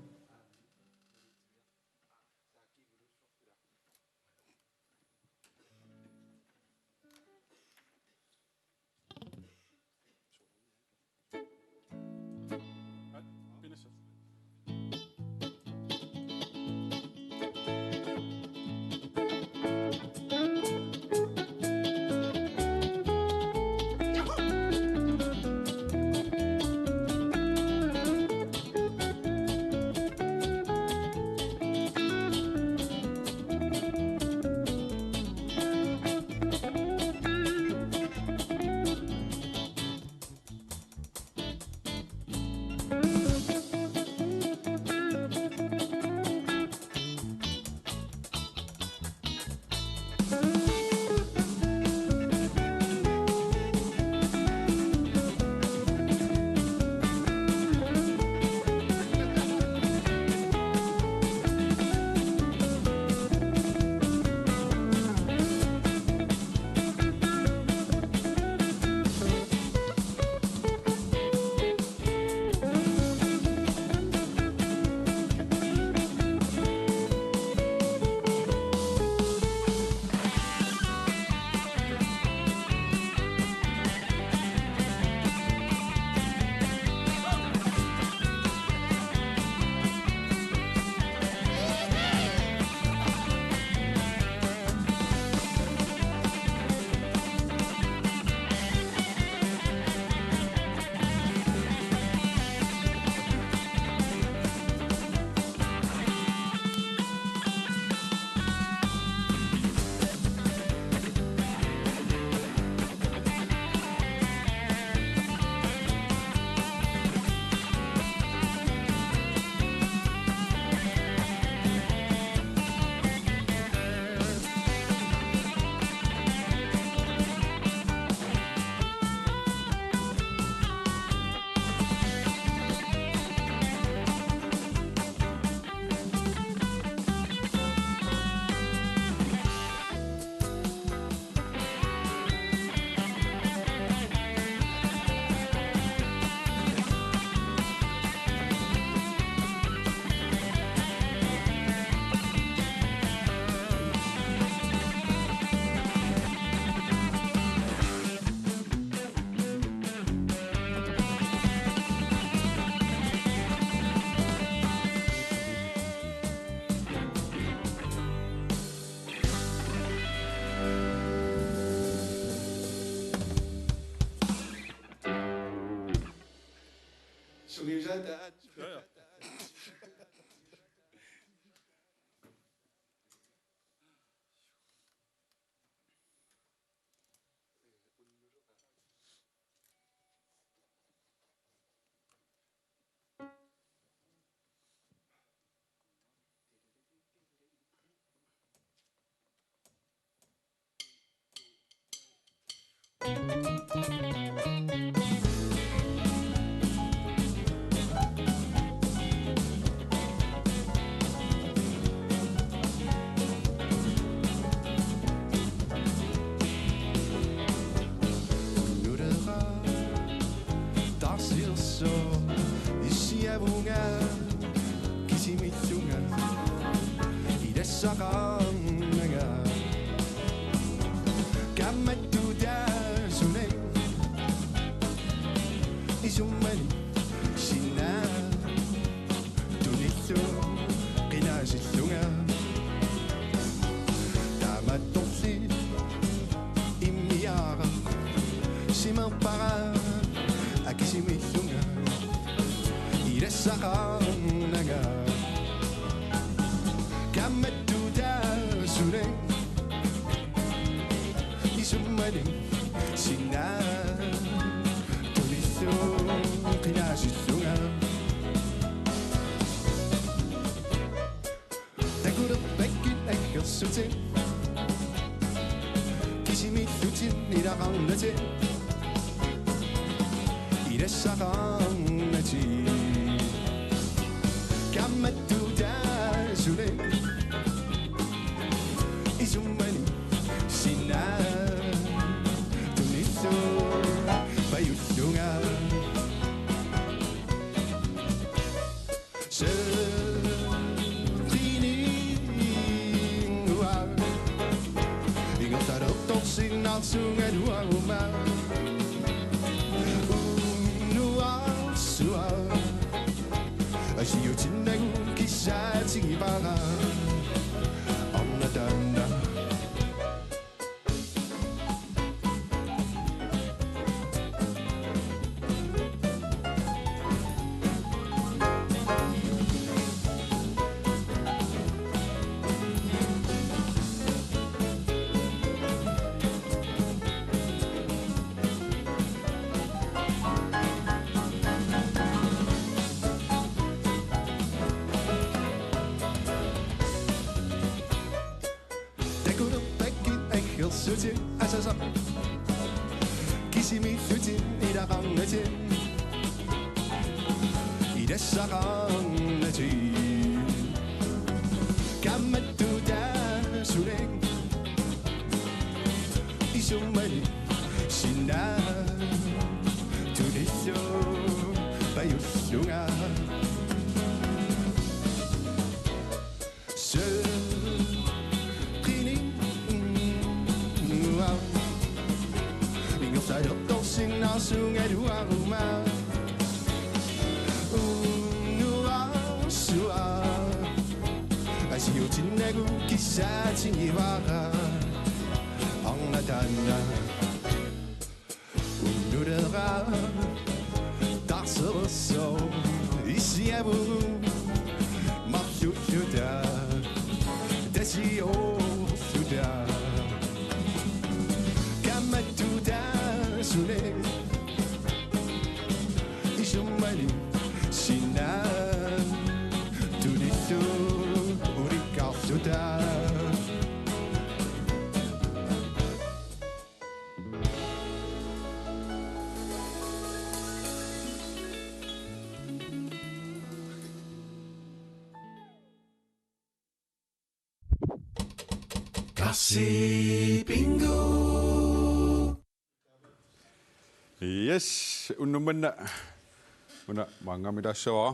Nulera taarsilersoq issiavunga kisimillunga ilassaqarnanga. Kaammattutaa suna isummani sinaa tunillu qinaasillunga. Taamattorli immiaaraq simerpara akisimillunga ilassaqarnanga. Kaammattutaa suna isummani sinaa tunillu qinaasillunga. Takulerpakkit aggersutit kisimillutit ilaqarnatik ilassaqarnatik. Kaammattutaa suna isummani sinaa tunillu pajullunga. Seeqqiningua ingerlalertorsinnaarsungaluaruma unnuarsuaq asiutinnagu kissaatigivara arnat taanna. Takulerpakkit aggersutit asasaq kisimillutit ilaqarnatik ilassaqarnatik. Kaammattutaa suna isummani sinaa tunillu pajullunga. Seeqqiningua ingerlalertorsinnaarsungaluaruma unnuarsuaq asiutinnagu kissaatigivara arnat taanna. Nulera taarsereersoq issiavugut marluulluta tasiorluta. Kaammattutaa suna isummani sinaa tunillu ulikkaarluta. Karsi Bingo. Yes, unnuk manna una maanngaammi taassavara.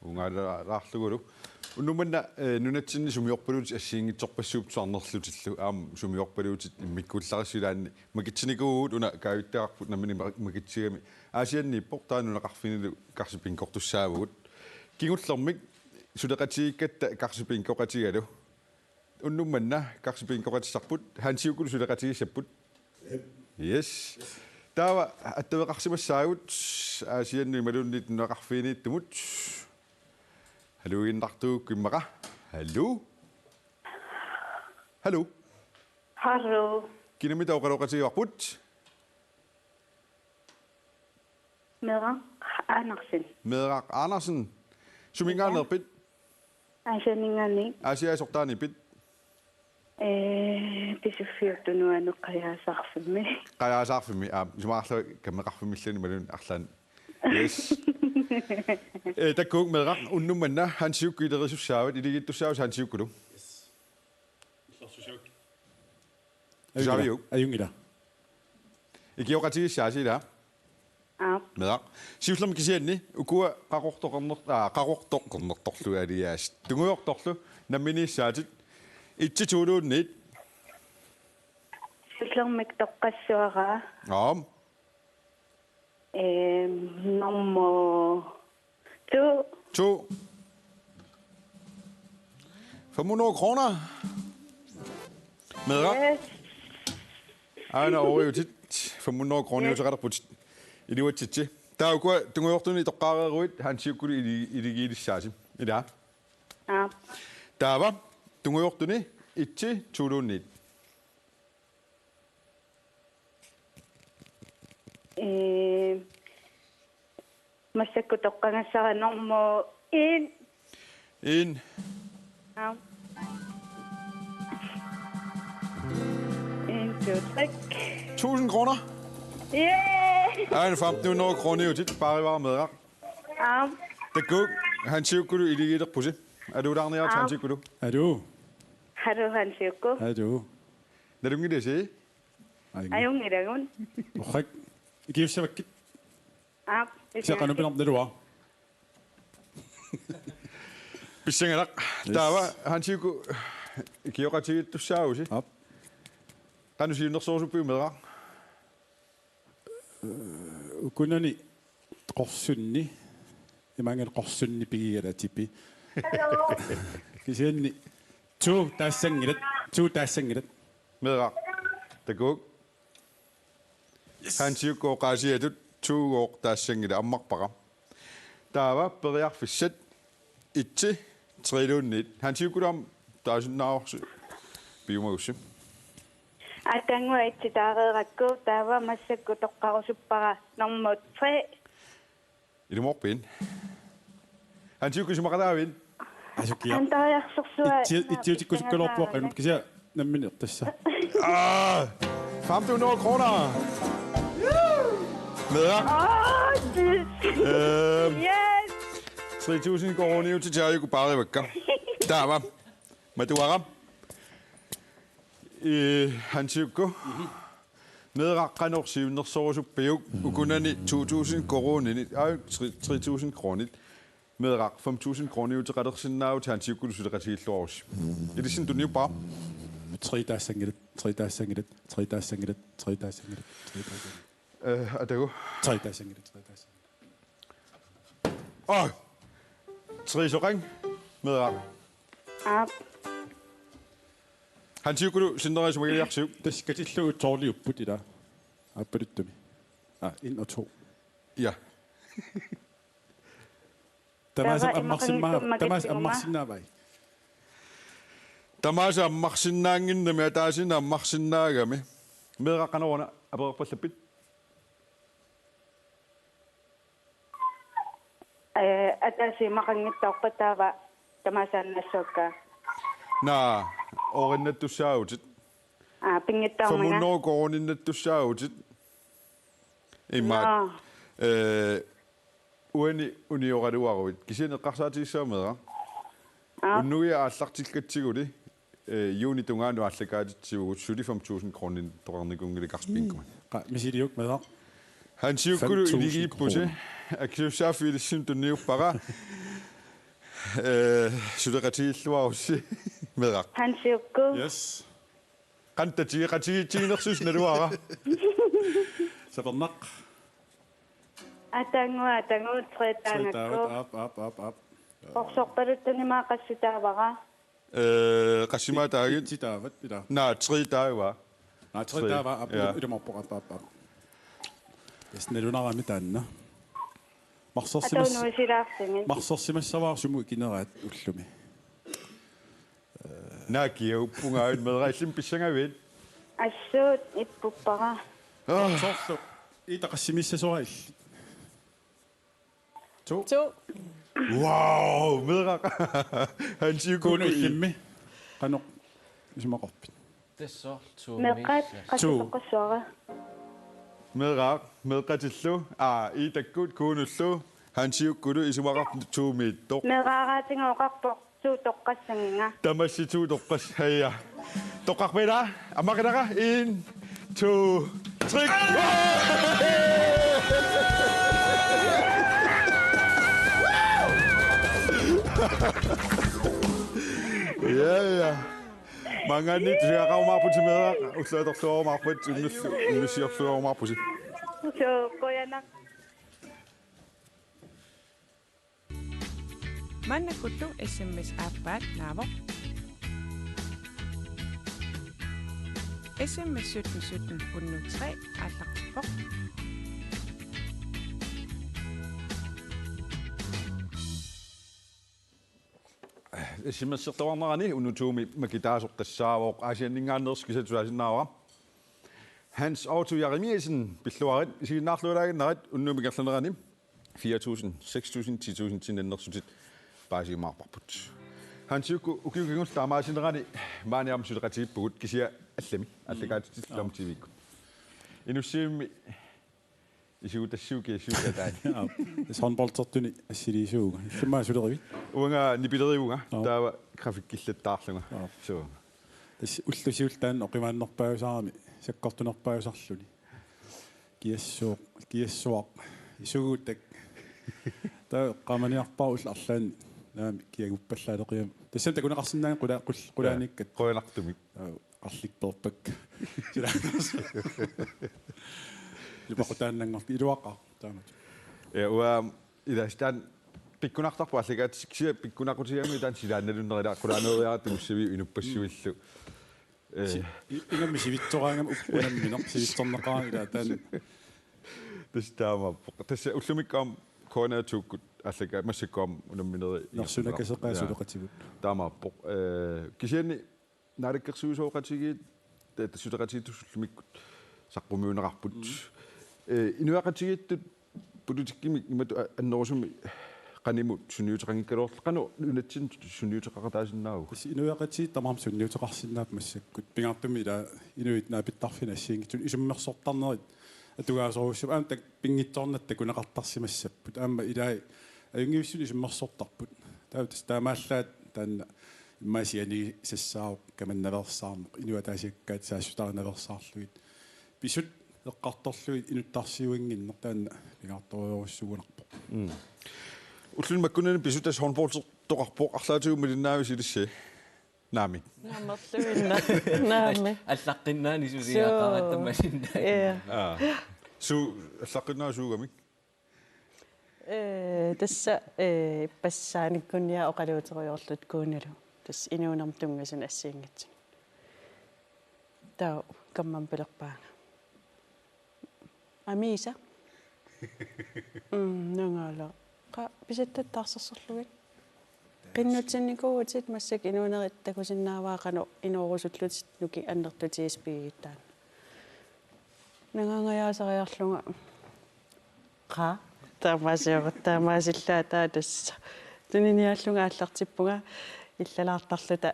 Ungaalaarlugulu. Unnuk manna, eh, nunatsinni sumiorpaluutit assigiinngitsorpassuupput tusarnerlutillu. Aamma sumiorpaluutit immikkuullarissi ilaanni makitsinikuuvugut, una kaavittagarput nammineq ma-, makitsigami. Aasianniippoq, taanna nunaqarfinnilu Karsi Bingoqartussaavugut. Kingullermik suleqatigiikkatta Karsi Bingoqatigalu. Unnuk manna Karsi Bingoqatissarput, Hansi ukulu suleqatigiissapput. Yes. Taava attaveqarsimassaagut Aasiannut imaluunniit nunaqarfiiniittumut. Haluu, iginnartuukkimmaqa. Haluu. Haluu. Haluu. Kinamita oqaloqatigivarput? Meeraq Andersen. Meeraq Andersen. Suminngaanneerpit? Aasianninngaanniit. Aasiaat sortaaniippit? Ee, Pisiffik Tunuani Qajaasaarfimmi. Qajaasaarfimmi, aa, isumaqarlunga kammeqarfimmilluunniit imaluunniit arlaanni. Yes. Ee, takuuk Meeraq, unnuk manna Hansi Jukkut ilerisussaavatit, iligiittussaavutit Hansi Jukkulu. Tusaaviuk? Ajunngilaq. Ajunngilaq. Ikioqatigiissaasi ilaa? Aap. Meeraq. Siullermik kisianni ukua qaqortoqerner-, aa, qaqortoqernertorlu aliaas. Tungujortorlu namminiissaatit. Et-i to-luunniit. Siullermik toqqassuara. Aap. Øhm, nummer to. To. Fem hundrede kroner. Meeraq. Yes. Aana ooriutit. Fem hundrede kroner. Yes. Uteqalerput. Iluatsitsi. Taava ukua tungujortunik toqqaareeruit Hansi Jukkulu ili-, iligiilissaasi. Ilaa? Aap. Taava tungujortunik et-i to-luunniit. Ee, massakkut toqqagassara nummer en. En. Ja. En, to, tre. Tusind kroner. Yeah! Aana femten hundrede kroniutit, paarivara Meeraq. Aap. Takuuk, Hansi Jukkulu iligiilerpusi. Aluulaarniaritsi. Aap. Hansi Jukkulu. Aluu. Haluu Hansi Jukku. Aluu. Nalunngilasi? Ajunngilaq. Ajunngilagut. Orrak. Ikiussavakkit. Aap. Kisianni qanoq pinerpoq, naluara. Pissanganaq. Yes. Taava Hansi Jukku ikioqatigiittussaavusi. Aap. Qanoq siunnersorusuppiuk Meeraq? Ukunani qorsunni, imaanngilaq qorsunni pigigalatipi. Kisianni to taassanngilat, to taassanngilat. Meeraq. Takuuk. Yes. Hansi Jukkut oqaasiatut to-gooq taassanngilat, ammarpara. Taava periarfissat et-i tre-luunniit. Hansi Jukkulu aamma taasinnaavarsi piumagussi. Atagu et-i taareerakku, taava massakkut toqqarusuppara nummer tre. Ilumoorpiuk? Hansi Jukku, isumaqataavit? Asukiaq. Antariarsorsuaq. Et-i, et-iutikkusukkaluarpoq qanoq, kisianni nammineq tassa. Aa! Femten hundrede kroner. Meeraq. Åh, shit. Øhm. Yes. Tre tusind kroniutit Hansi Jukku paarivakka. Taava. Matuara. Ee, Hansi Jukku. Mhm. Meeraq, qanoq siunnersorusuppiuk? Ukunani to tusind koruuninik, aa, tre, tre tusind kronit. Meeraq, fem tusind kroniuteqalersinnaavutit, Hansi Jukkulu suleqatigilluarussi. Ilissinnut tunniuppara. Tre taassanngilat, tre taassanngilat, tre taassanngilat, tre taassanngilat, tre taassanngilat. Ee, atagu. Tre taassanngilat, tre taassanngilat. Aa! Tre soqanngilaq, Meeraq. Aap. Hansi Jukkulu sinnera isumagiliarsiuk. Tassa katillugu tolviupput ilaa. Aappaluttumi. Aa, en og to. Ja. Tamaasa. Taava ammarsinnaa-, imaqanngitsumma tamaasa katillugu ammarsinnaavai? Tamaasa ammarsinnaannginnami, ataasiinnaq ammarsinnaagami. Meeraq, qanoruna apererpallappit? Ee, ataaseq imaqanngitsoorpa taava tamaasaannassuakka? Naa, oorinnattussaavutit. Aa, pinngitsoornanga. Fem hundrede koruuninnattussaavutit. Immaqa. Naa. Ee, uani unioraluaruit. Kisianni eqqarsaatigissavara Meeraq. Aa. Unnugu aallartikkatsigu, ee, juunip tungaanut aallakaatitsivugut, suli fem tusind kroninik toqarnikuunngilaq karspinkuman. Qa-, misiliuk Meeraq. Hansi Jukkulu iligiippusi. Fem tusind kroner. Akisussaaffiup ilissinnut tunniuppara. Ee, suleqatigilluarussi Meeraq. Hansi Jukku. Yes. Qanoq tatigeqatigiitsiginersusi naluara. Sapernaq. Atagu, atagu, tre taagakku. Tre taavat, aap, aap, aap, aap. Qorsorpaluttunik immaqa qassit taavara? Ee, qassimaat taagit? Et-i taavat, ilaa. Naa, tre taava. Naa, tre taava, aap, ja. Ilumoorpoq, aap, aap, aap. Tassa nalunarami taanna. Marsersimas-, Atunuusilaarsigit. Marsersimassavara sumut ikineraat ullumi. Nakiuppunga aamma meeraq illimmi pissangavit? Assut ippuppara. Ah. Soorlu. Iitaqassimissasorailli. To. To. Wow, meeraq. Hansi Kuunu Kuku i- illimmi. Qanoq isumaqarpit? Tassa soorlu to. Meeqqat miissaa. Qassutoqqassuara. Meeraq, meeqqatillu, aa, Iitakkut Kuunullu, Hansi Kukulu isumaqarpoq to-miittoq. Meeraaraatiga oqarpoq to toqqassanginga. Tamassi to toqqas-, haja. Toqqarpit ilaa, ammaqinara, en, to, tre. Ja, ja. Maanngaanniit tusagaqarumaarputit Meeraq, ulluatorluarumaarpat, unnullu-, unnussiorluarumaarputit. Suu, qujanaq. Maannakkullu S M S aappaat naavoq. S M S sytten sytten hundrede tre aallartippoq. S M S-ertuarnerani unnuk to-mi makitaasoq tassaavoq Aasianninngaanneersoq, kiisa tusaasinnaavara. Hans Otto Jeremiassen, pilluarit, isiginnaarlualaaginnarit, unnuup ingerlanerani fire tusind, seks tusind, ti tusind-init annertusineq paasisimaarparput. Hansi Kukku, ukiut kingulliit taamaasinerani maani aamma suleqatigiippugut, kisianni allami, aallakaatitillu aamma T V-kkut. Inussivimmi isuutassiuk kiassiuk ataani. Aap. Håndboldertuni assiliisuuvunga. Illimmi sulerivit? Uanga nipilerivunga. Aap. Taava grafikkillattaarlunga. Aap. Suu. Tassa ulloq siulleq taanna oqimaannerpaajusarami, sakkortunerpaajusarluni. Kiassuaq, kiassuaq. Isuguutak. Taava eqqaamaniarpara ullut arlaanni. Naamik, kiaguppallaaleqigamik. Tassami takuneqarsinnaanngilaq qula-, qul-, qulaaniikkat. Qujanartumik. Taava qarlikpeerpakka. Sila. Lupaqutaannanngorti iluaqaaq taamatut. Ja, uanga ilaa taanna pikkunartarpoq aallakaatitit, kisianni pikkunaqutigigamigit taanna silaannarunnerulaarpoq, qulaaneeriaratta Mussaviup inuppassuillu. Eh. Si-, i-, ingammik sivitsoraangama uppunamminaq sivitsorneqarami ilaa taanna. Tassa taamaappoq. Tassa ullumikkut aamma K N R to-kkut aallakaat massakkut aamma unamminerit. Nersunakaseqaat, ja, suleqatigut. Taamaappoq. Eh, kisianni naalakkersuisooqatigiit, ta-, suleqatigiittut ullumikkut saqqummiunneqarput. Mm. Eh, inuiaqatigiittut politikkimik imatut a-, annerusumik qanimut sunniuteqanngikkaluarlutit, qanoq nunatsinnut sunniuteqaqataasinnaava? Tassa inuiaqatigiit tamarmik sunniuteqarsinnaapput massakkut. Pingaartumik ilaa inuit naapittarfinnut assigiinngitsunik isummersortarnerit atugaasorujussuupput, aamma taakku pinngitsoornatik takuneqartarsimassapput. Aamma ilai ajunngivissut isummersortarput. Taava tassa taamaallaat taanna immaqa sianigisassaavoq kamannaveersaarneq, inuit ataasiakkaat saassutarinaveersaarlugit. Pisut eqqartorlugit inuttarsiuinnginneq taanna pingaartorujussuugunarpoq. Mm. Ulluni makkunani pisut tassa håndboldertoqarpoq, arlaatigut malinnaavisi ilissi? Naamik. Naammerluinnaq. Naamik. Allaqqinnaani suliaqaratta. Suu. Malinnaat. Ja. Aa. Suu allaqqinnaat suugamik? Eh, tassa, eh, ippassaanikkut oqaluuterujoorluta Kuunalu. Tassa inuunermut tunngasunik assigiinngitsunik. Taava kammammik pilerpaanga. Amiisa. Mm, nangaala. Qa-, pisattatta taarsersorlugit. Qinnutsinnikuuvutit, massakkut inuunerit takusinnaavaat qanoq inoorusullutit nukit annertutigisut pigigittaarnerat. Nangaangajaasariarlunga. Qa? Taamaasiorutta, taamaasillaat taava tassa. Tuniniaallunga aallartippunga illalaartarluta.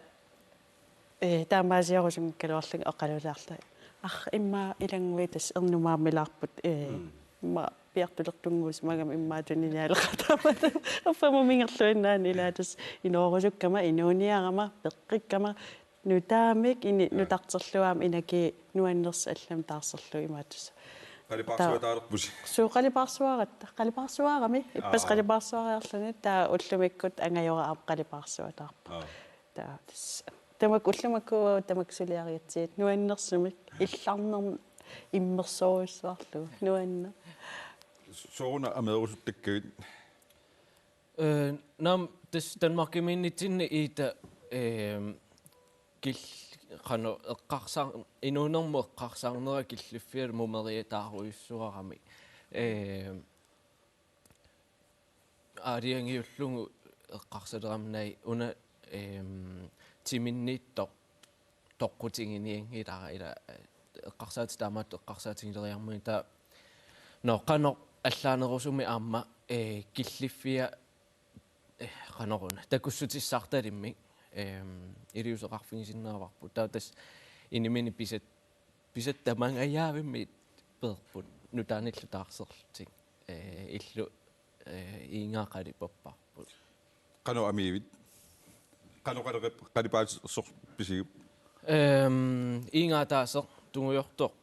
Eh, taamaasiorusukkaluarlunga oqaluulaarlunga. Ar, immaqa ilannguit tassa ernumaammilaarput, eh, mm, immaqa piartulertunnguusimagami immaqa tuniniaaleqaat taamatut. Affamut mingerluinnaani ilaa tassa inoorusukkama, inuuniarama, peqqikkama, nutaamik, ini, ja, nutarterlugu aamma inaki nuannersut allamik taarserlugu imaattoq. Qalipaarsuataarpusi? Suu, qalipaarsuaratta. Qalipaarsuarami. Ippassaq, aa, qalipaarsuariarluni, taava ullumikkut angajora aamma qalipaarsuataarpoq. Aa. Taava tassa. Tamakku ullumikkut tamakku suliarigatsigit nuannersumik. Illarnermik immersorujussuarlugu. Nuanneq. Sooruna ameerusuttakkavit? Eh, naamik, tassa Danmarkimiinnitsinni Ida, eh, kil-, qanoq eqqarsaar-, inuunermut eqqarsaarnera killiffialu mumeriataarujussuarami. Ee, aalajangiullugu eqqarsalerama una, eem, timinniittoq toqqutiginianngilara ila, ee, eqqarsaatit taamaattoq eqqarsaatigileriarmagit taava, nå, qanoq allaanerusumik aamma, ee, killiffia, ee, qanoruna takussutissartalimmik, eem, iliuuseqarfigisinnaavarput. Taava tassa inimini pisat-, pisatta tamangajaavimmi peerput nutaanillu taarserlutik, ee, illu, ee, iingaa qalipapparput. Qanoq amiivit? Qanoq qaleqip-, qalipaatersoq pisigip? Ehm, iingaa ataaseq tungujortoq,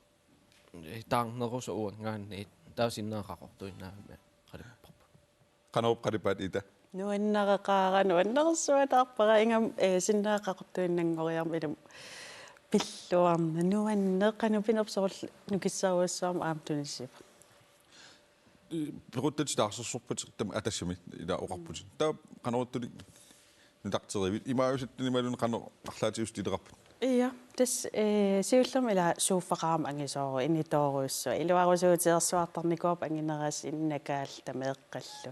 ee, taarnerusoq uanngaanniit, taava sinnera qaqortuinnaavimmi qalipapparput. Qanoq qalipaat, Ida? Nuannareqaara, nuannersuataarpara, ingammik, ee, sinnera qaqortuinnanngoriarmat ilumut pilluarnaq, nuanneq, qanoq pinerpoq, soorlu nukissarujussuarmik aamma tunisivoq. Pequttatit taarsersorpatit taama Atassamit ila oqarputit. Taava qanorluunniit nutarterivit? Imaajusattunik imaluunniit qanoq arlaatigut ileqarput? Ja, tassa, ee, siullermik ila sofa qaammat angisoorujuk, initoorujussuaq. Iluarusuuteersuartarnikuupput anginerasi, innakaalluta meeqqallu.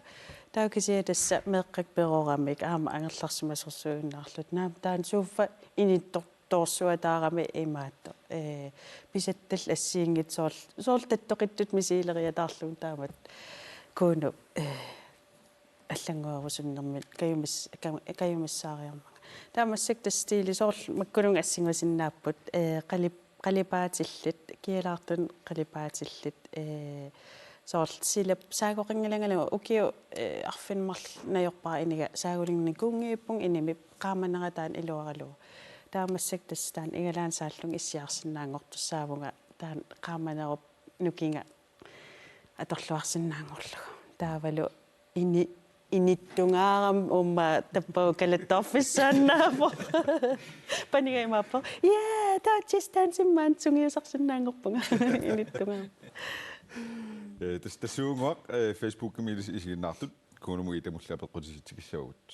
Taava kisianni tassa meeqqakka peroramik aamma angerlarsimasorsuinnaarluta. Naamik, taanna sofa inittor-, toorsuataarami imaattoq. Ee, pisattallu assigiinngitsut soorl-, soorlu tattoqittutut misiileriataarlugu taamatut Kuno, ee, allannguerusunnermik kajumis-, ka-, kajumissaariarmanga. Taava massakkut tassa stiili soorlu makkununnga assingusinnaapput, ee, qalip-, qalipaatillit, kialaartunik qalipaatillit, ee, soorlu silap saagoqanngilangalugu ukiut, ee, arfineq-marluk najorpara iniga saagulinnikuunngiippunga inimi qaamanerata taanna iluaralugu. Taava massakkut tassa taanna igalaannaq saallugu issiarsinnaanngortussaavunga taanna qaamanerup nukinga atorluarsinnaanngorlugu. Taavalu ini-, inittungaarami uumma tappavut kalattoorfissaannaavoq. Paniga imaappoq: "Yeah, taava Just Dance-imik maani sungiusarsinnaanngorpunga." Inittungaarami. Ee, tas-, tassuuguaq, ee, Facebookimi ilis isiginnaartut Kunomut Idamullu apeqqutisi tikissavagut.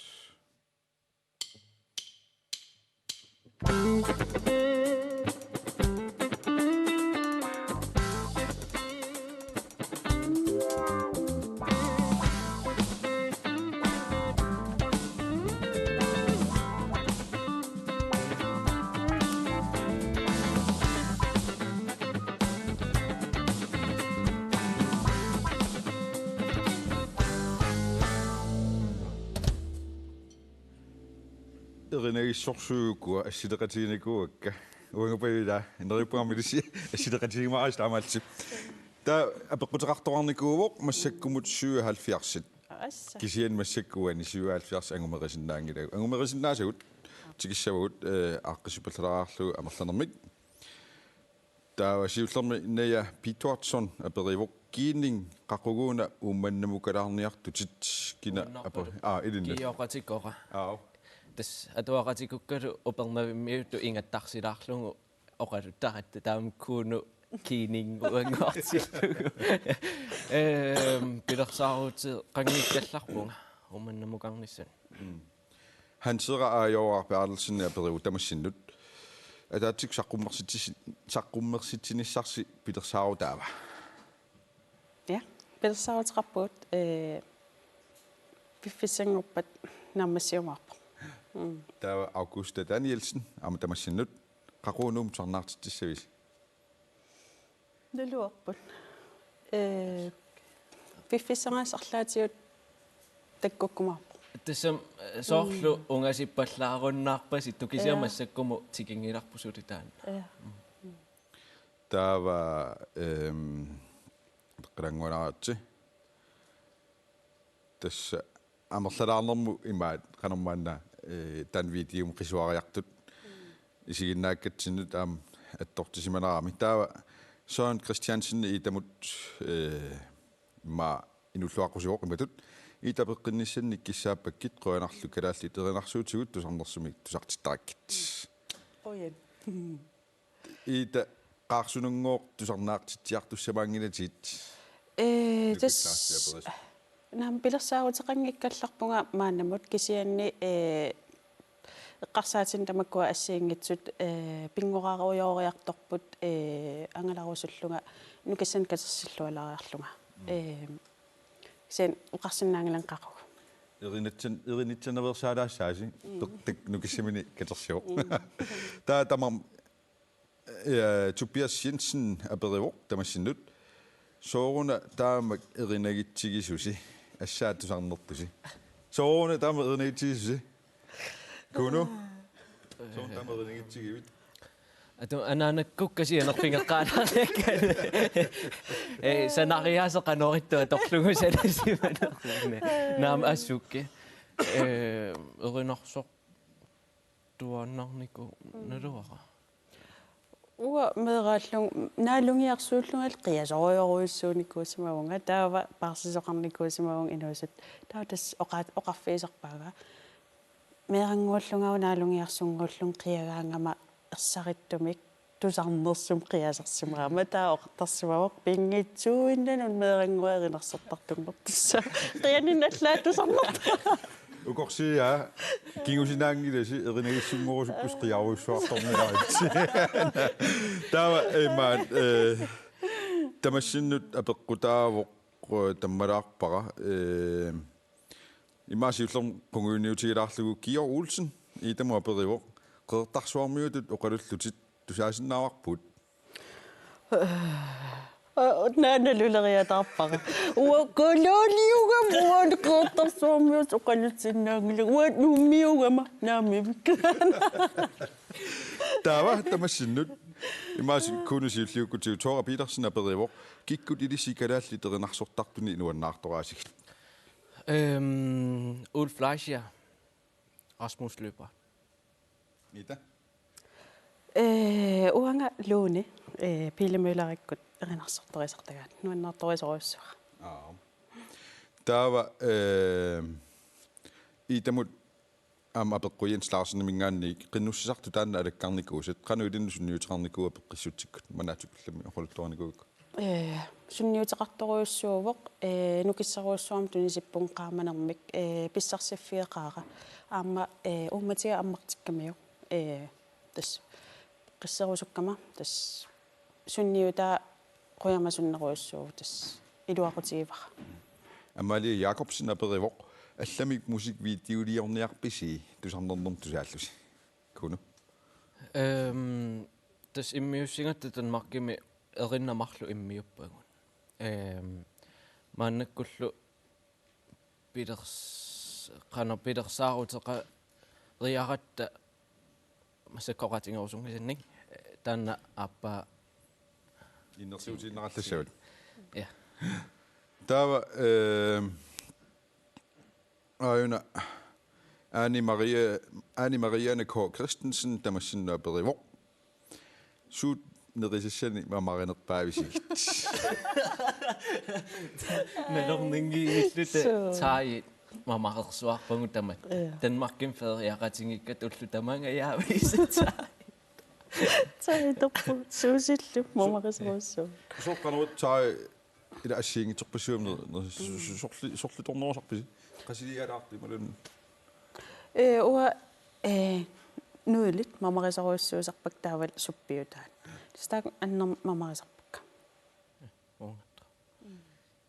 Erinagissorsuugukkit assileqatiginikuuakka. Uanga pavila neriuppunga milisi assileqatigiumaarisi taamaallutik. Taava apeqquteqartoqarnikuuvoq massakkumut syvoghalvfjerdsit. Assa. Kisianni massakkut uani syvoghalvfjerds angumerisinnaanngilagut. Angumerisinnaasagut tikissavagut, ee, aaqqissuuppallalaarlugu amerlanermik. Taava siullermik Naja Petersen aperivoq: "Kiining, qaquguuna Uummannamukalaarniartutit?" Kina ape-, Uunnerput. Aa, ilinnut. Kiioqatikora. Aa. Tassa atuaqatikukkalu Upernavimmiuttut ingattarsilaarlugu oqaluttaratta taama Kuno Kiining uangaartillugu. Ehm, pilersaaruteqanngikkallarpunga Uummannamukarnissani. Mm. Hans Erik Ajooraq Berthelsen aperivoq tamassinnut: "Ataatsikkut saqqummersitsi-, saqqummersitsinissarsi pilersaarutaava?" Ja, pilersaaruteqarpugut, ee, piffissanngorpat naammassiumaarpoq. Mm. Taava Augusta Danielsen aamma tamassinnut: "Qaqugu Nuummut tusarnaartitsissavisi?" Naluarput. Ee, piffissangaasoq arlaatigut takkukkumaarpoq. Tassami, ee, soorlu, mm, ungasippallaarunnaarpasittoq kisianni, ja, massakkumut tikinngilarput suli taanna. Ja. Mm. Taava, ehm, peqqilaannguaritsi. Tassa amerlalaarnermut imaat qanormaanna, ee, taanna videomut qisuariartut isiginnaakkatsinnut aamma attortisimanarami. Taava Søren Christiansen Idamut, ee, immaqa inuulluaqqusivoq imatut: "Ida, peqqinnissannik kissaappakkit, qujanarlu kalaallit erinarsuutigut tusarnersumik tusartittarakkit." Qujan. Ida, qaarsununngooq tusarnaartitsiartussamaanngilatit? Ee, tassa, nukittarsiaperis. Naamik, pilersaaruteqanngikkallarpunga maannamut kisianni, ee, eqqarsaatinik tamakkua assigiinngitsut, ee, pinngorarujooriartorput, ee, angalarusullunga nukissanik katersillualaariarlunga. Ee, sen oqarsinnaanngilanga qaqugu. Erinitsan-, erinitsanaveersaalaassaasi, mm, peqtak nukissamini katersivoq. Mm. Taava tamarmi, ja, Tobias Jensen aperivoq tamassinnut: Sooruna taamak erinagitsigisusi, assaat tusarnertusi? Sooruna taamak erinagitsigisusi? Kuno? Sooruna taamak erinagitsigivit? Atu anaanakkukka sianerfigeqqaalaarniakkat. Ee, sanariaaseq qanoq ittoq atorlugu sanasimanerluni. Naamik, assukkut. Ee, erinarsortuaannarnikuugaluara. Uanga meeraallunga naalungiarsuullungalu qiasorujorujussuunikuusimavunga, taava paarsisoqarnikuusimavunga inuusuttut. Taava tassa oqa-, oqarfigisarpaaga: Meerannguullunga naalungiarsunnguullunga qiagaangama ersarittumik tusarnersumik qiasersimagamma. Taava oqartarsimavoq: Pinngitsuuinnanut meerannguaq erinarsortartunngortussaavoq. Qianinnallaat tusarnertaa. Ukorsiaa, kingusinaanngilasi, erinagissunngorusukkussi qiarujussuartorniaritsi. Taava imaat, ee, tamassinnut apeqqutaavoq, ee, tammalaarpara, ee, imaasiullermi qungujuniutigilaarlugu Georg Olsen Idamut aperivoq: Qeqertarsuarmiutut oqalullutit tusaasinnaavarput? Aa, naanaluleriataarpara. Uanga kalaaliugama, uanga Qeqertarsuarmiutut oqalussinnaanngilanga, uanga nuummiugama naamivik. Taava tamassinnut imaasikkut Kuno siulliukkutigu Thora Petersen aperivoq: Kikkut ilissi kalaallit erinarsortartuni nuannaartoraasigit? Øhm, Ulf Fleischer, Rasmus Lyberth. Ida? Ee, uanga Lone, ee, Pele Møllerikkut erinarsortorisartagaat nuannaartorisorujussuara. Aa. Taava, ee, Idamut aamma apeqqut Jens Larseniminngaanniit: Qinnussisartut taanna alakkarnikuusat, qanoq ilinnut sunniuteqarnikuua peqqissutsikkut, manaatsukullammik oqaluttuarnikuuakka? Ee, sunniuteqartorujussuuvoq, ee, nukissarujussuarmik tunisippunga qaamanermik, ee, pissarsiffigeqaara. Aamma, ee, uummatiga ammartikkamiuk, ee, tassa qisserusukkama, tassa sunniutaa qujamasunnerujussuuvoq, tassa iluaqutigivara. Amalie Jakobsen aperivoq: Allamik musikvideoliorniarpisi tusarnernermut tusaallusi? Kuno? Øhm, tassa immiussigatta Danmarkimi erinnat marluk immiuppagut. Øhm, maannakkullu pilers-, qanoq pilersaaruteqariaratta massakkorpiaq atugarusunngisannik, taanna aappaa innersuussiinnarallassavut. Ja. Taava, øhm, aajuna Anne Marie, Anne Marianne K. Christensen tamassinnut aperivoq: Suut nerisassanik mamarinerpaavisigit? Nalorninngilluta. Suu. Thai mamarersuarpagut tamatta. Ja. Danmarkimi feriaqatigiikkatta ullut tamangajaviisa thai. Thai torpu suusillu mamarisorujussuuvoq. Soqqanuut thai ila assigiinngitsorpassuarnik, ne-, ne-, su-, su-, sorli-, sorlitornerusarpisi? Qasilialaartut imaluunniit? Ee, uanga, ee, nudelit mamarisorujussuusarpakka taavalu suppiutaat. Tassa taakku annermik mamarisarpakka. Uunga.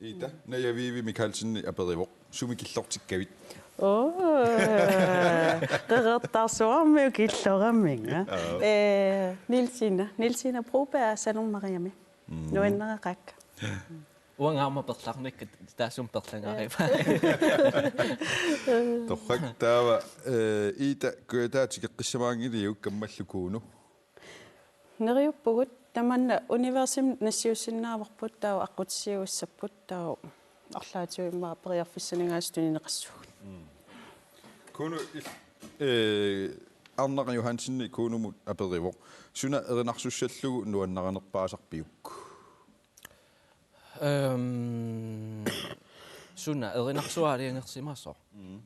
Ida, Naja Vivi Mikaelsen aperivoq: Sumi killortikkavit? Oo, Qeqertarsuarmiut killoraminnga. Aa. Ee, Nielsina, Nielsina Broberg, Sanum Mariami. Mm. Nuannareqaakka. Uanga aamma perlarnikka taassuma perlangariva. Torrak. Taava, ee, Ida, kujataat tikeqqissamaanngiliuk kammallu Kuno? Neriuppugut, tamanna universimi nassiussinnaavarput, taava aqqutissiuissapput, taava arlaatigut immaqa periarfissanik aasiit tunineqassuugut. Mm. Kuno il-, ee, Arnaq Johansen Kunomut aperivoq: Suna erinarsussallugu nuannarinerpaasarpiuk? Øhm, suna erinarsuaq aalajangersimasoq? Mm.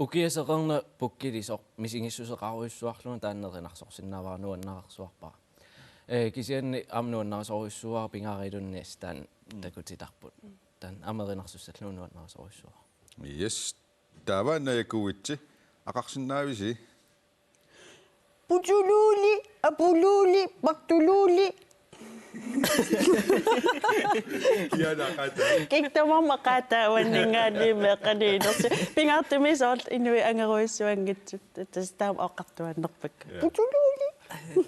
Ukiaseqarna pukkilisoq misigissuseqaruissuarlunga taanna erinarsorsinnaavara, nuannarersuarpara. Ee, kisianni aamma nuannarisorujussuuara pingaarutilluunniit assut taanna, mm, takutitarput. Taanna aamma erinarsussallugu nuannarisorujussuuara. Yes. Taava Naja Kuitse, aqarsinnaavisi? Putuluuli, apuluuli, partuluuli. Kianaqata. Kiktumam aqata uanningaanniimmi eqqaniilersi. Pingaartumik soorlu inuit angerujussuanngitsut. Tassa taama oqartuaannarpakka. Ja. Putuluuli.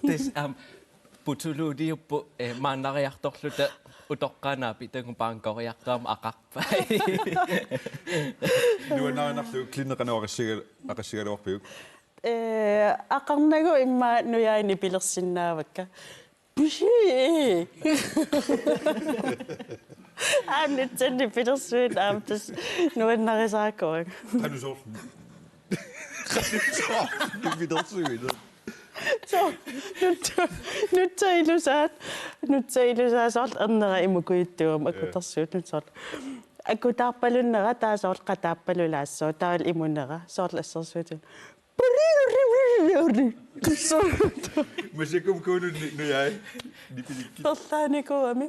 Tassa aamma putuluuliupput, eh, maannariartorluta utoqqaat naapitannguup bankoriartuarmut aqarpai. Nuannarinerlu Klinne qanoq aqassiga-, aqassigaluarpiuk? Eh, aqarnagu immaqa nujaani pilersinnaavakka. Pisi! Aamma nutsanni pilersuit aamma tassa nuannarisaakuak. Qanoq soorlu? Qanoq soorlu pilersuit? Soorlu nutsa-, nutsat ilusaat, nutsat ilusaat soorlu ernera imukujuttuugami. Ja. Akutersuuttut soorlu. Akutaarpalunnera taava soorlu qataappalulaassooq taavalu imunera soorlu assersuutitut. Massakkut Kuno nu-, nujai. Nipilikkit. Perlaanikuugami.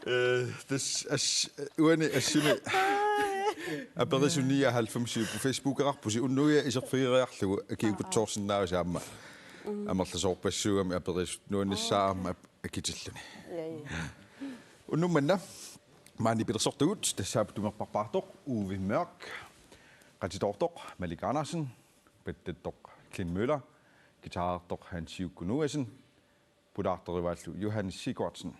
Eh, tassa as-, uani assimi aperisup nioghalvfems-iupput, Facebookeqarpusi unnugu iserfigeriarlugu akiukkutsoorsinnaavasi aamma. Amerlasoorpassuugami aperisut nuannissaat aamma ap-, akitilluni. Ja, ja. Unnuk manna maani pilersortugut tassaapput tumerparpaartoq Uwe Mørch, qatitoortoq Malik Andersen, pattattoq Glenn Møller, guitarertoq Hans Jukku Nuasen, pulaartorivaallu Johannes Sigurdsen.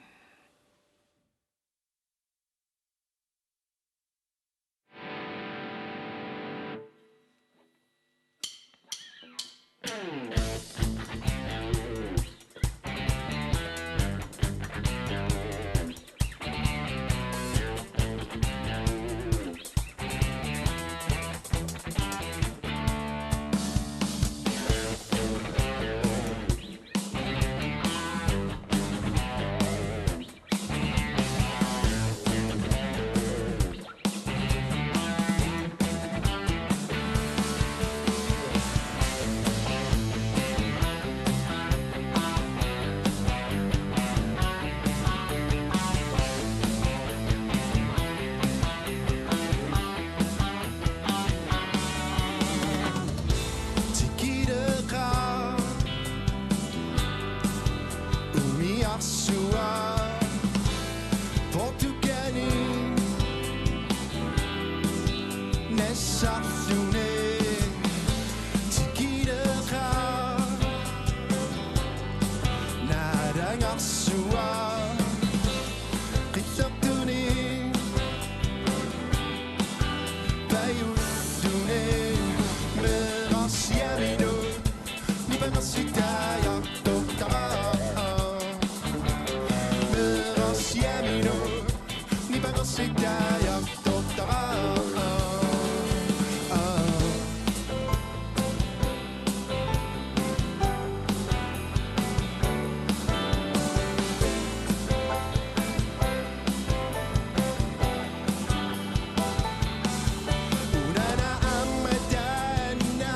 Tikileqaaq umiarsuaq Portugalimi nassarluni. Tikileqaaq naalangarsuaq qillertuni pajulluni. Meerarsiaminut nipangersitaajartortaqaaq. Meerarsiaminut nipangersitaajartortaqaaq. Unana aamma taanna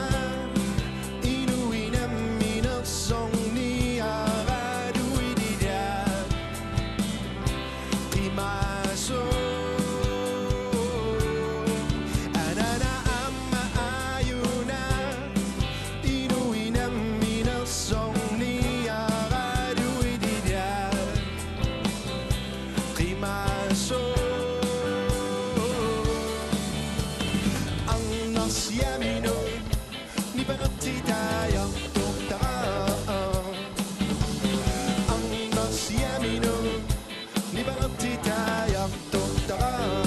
inuit namminersorniaraluit ilaat qimaasoq. Anana aamma aajuna inuit namminersorniaraluit ilaat qimaasoq. Arnarsiaminut nipangertitaajartortaqaaq. Arnarsiaminut nipangertitaajartortaqaaq.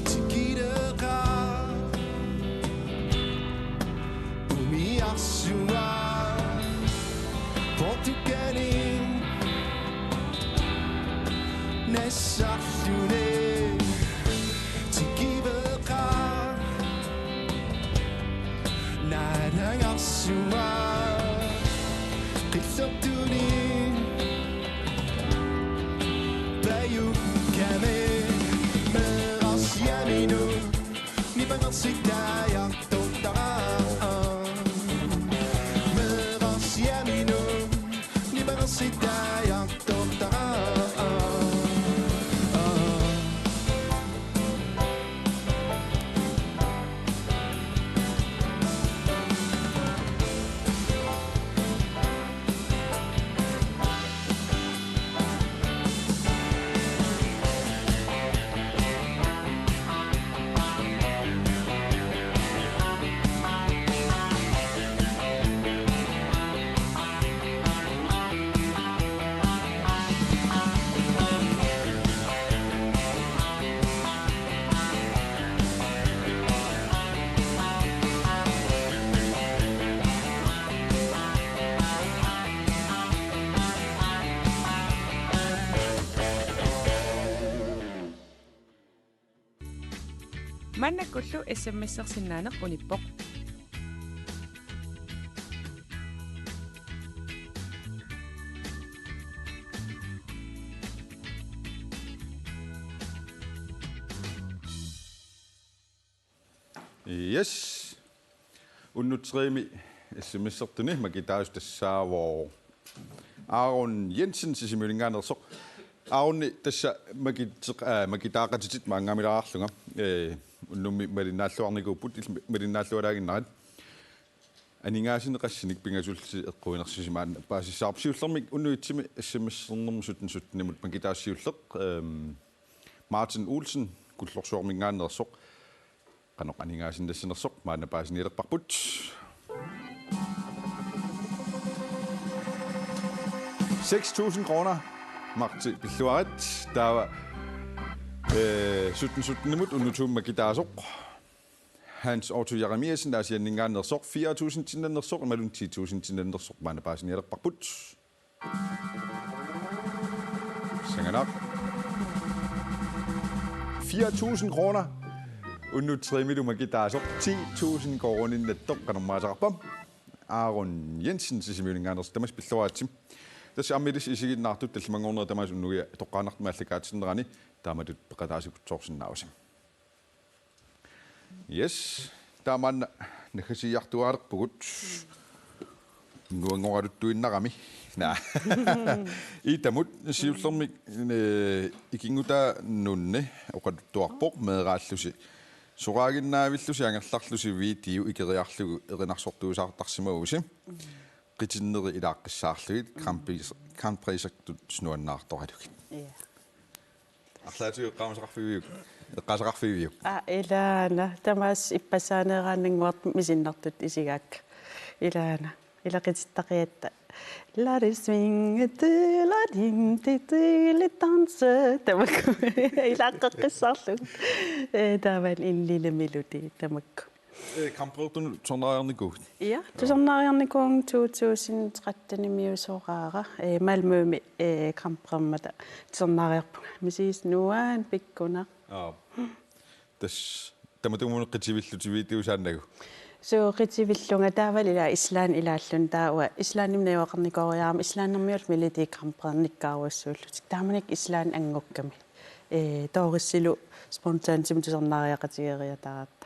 Tikileqaaq umiarsuaq Portugalimi nassarluni. Tikileqaaq Qillertuni pajukkami meerarsiaminu nipangersitaajartortara. Meerarsiaminu nipangersitaajartortara. Maannakkullu S M S-ersinnaaneq unippoq. Yes. Unnuk tre-mi S M S-ertuni makitaasoq tassaavoq Aaron Jensen Sisimiuninngaanneersoq. Aaroni tassa makitseq-, aa, makitaaqatitit maanngaanniilaarlunga. Ee, unnummi malinnaalluarnikuupput, illit malinnaallualaaginnarit. Aningaasanik qassinik pingasullusi eqquinersusi maanna paasissavarput. Siullermik unnuk et-imi S M S-ernermut sytten sytten-imut makitaasoq siulleq, ehm, Martin Olsen Kullorsuarminngaanneersoq. Qanoq aningaasanik nassanersoq maanna paasinialerparput. Seks tusind kroner. Martin, pilluarit. Taava, eh, sytten sytten-imut unnuk to-mi makitaasoq Hans Otto Jeremiassen Aasianninngaanneersoq, fire tusind-innaanneersoq imaluunniit ti tusind-innaanneersoq maanna paasinialerparput. Sanganaq. Fire tusind kroner. Unnuk tre-milu makitaasoq ti tusind koruuninnattoq qanormaasaqarpa? Aaron Jensen Sisimiuninngaanneersoq, tamassi pilluaritsi. Tassa aamma ilissi isiginnaartut tallimanngornerit tamaasa unnugia toqqaannartumik aallakaatitsinerani taamatut peqataasiputsoorsinnaavasi. Yes. Taamaanna naggasiiartuaalerpugut. Nuanngoraluttuinnarami. Naa. Itamut siullermik, eh, ikinngutaa Nunni oqaluttuarpoq meeraallusi. Soraaginnaavillusi angerlarlusi video ikeriarlugu erinarsortuusaartarsimavusi. Qitinneri ilaaqqissaarlugit Grand Prix-, Grand Prix-ertut nuannaartoralugit. Ja. Arlaatigut eqqaamasaqarfigiuk? Eqqaasaqarfigiuk? Aa, ilaana. Tamaasa ippassaaneeraannannguartut misinnartut isigaakka. Ilaana. Ila qitittaqigatta. Lad det svinge, du, lad din, du, du, lidt danse. Tamakku. Ilaaqqissaarlugu. Eh, taava en lille melodi. Tamakku. Eh, Grand Prix-ertunut tusarnaariarnikuuit? Ja, tusarnaariarnikuuvunga to tusind tretten-imiusoraara, eh, Malmømi, eh, Grand Prix-ermata tusarnaariarpunga. Misigisaq nuann pikkunaq. Aa. Tassa tamatumuuna qitivillutit videosaannagu? Suu, qitivillunga taavalu ila Island ilaallunga taava. Islandimi najugaqarnikooriarama Islandimiullu Melodi Grand Prix-ernikkaarujussuullutik. Taamanikkut Island anngukkami. Eh, Doris-ilu spontanimik tusarnaariaqatigeeriataaratta.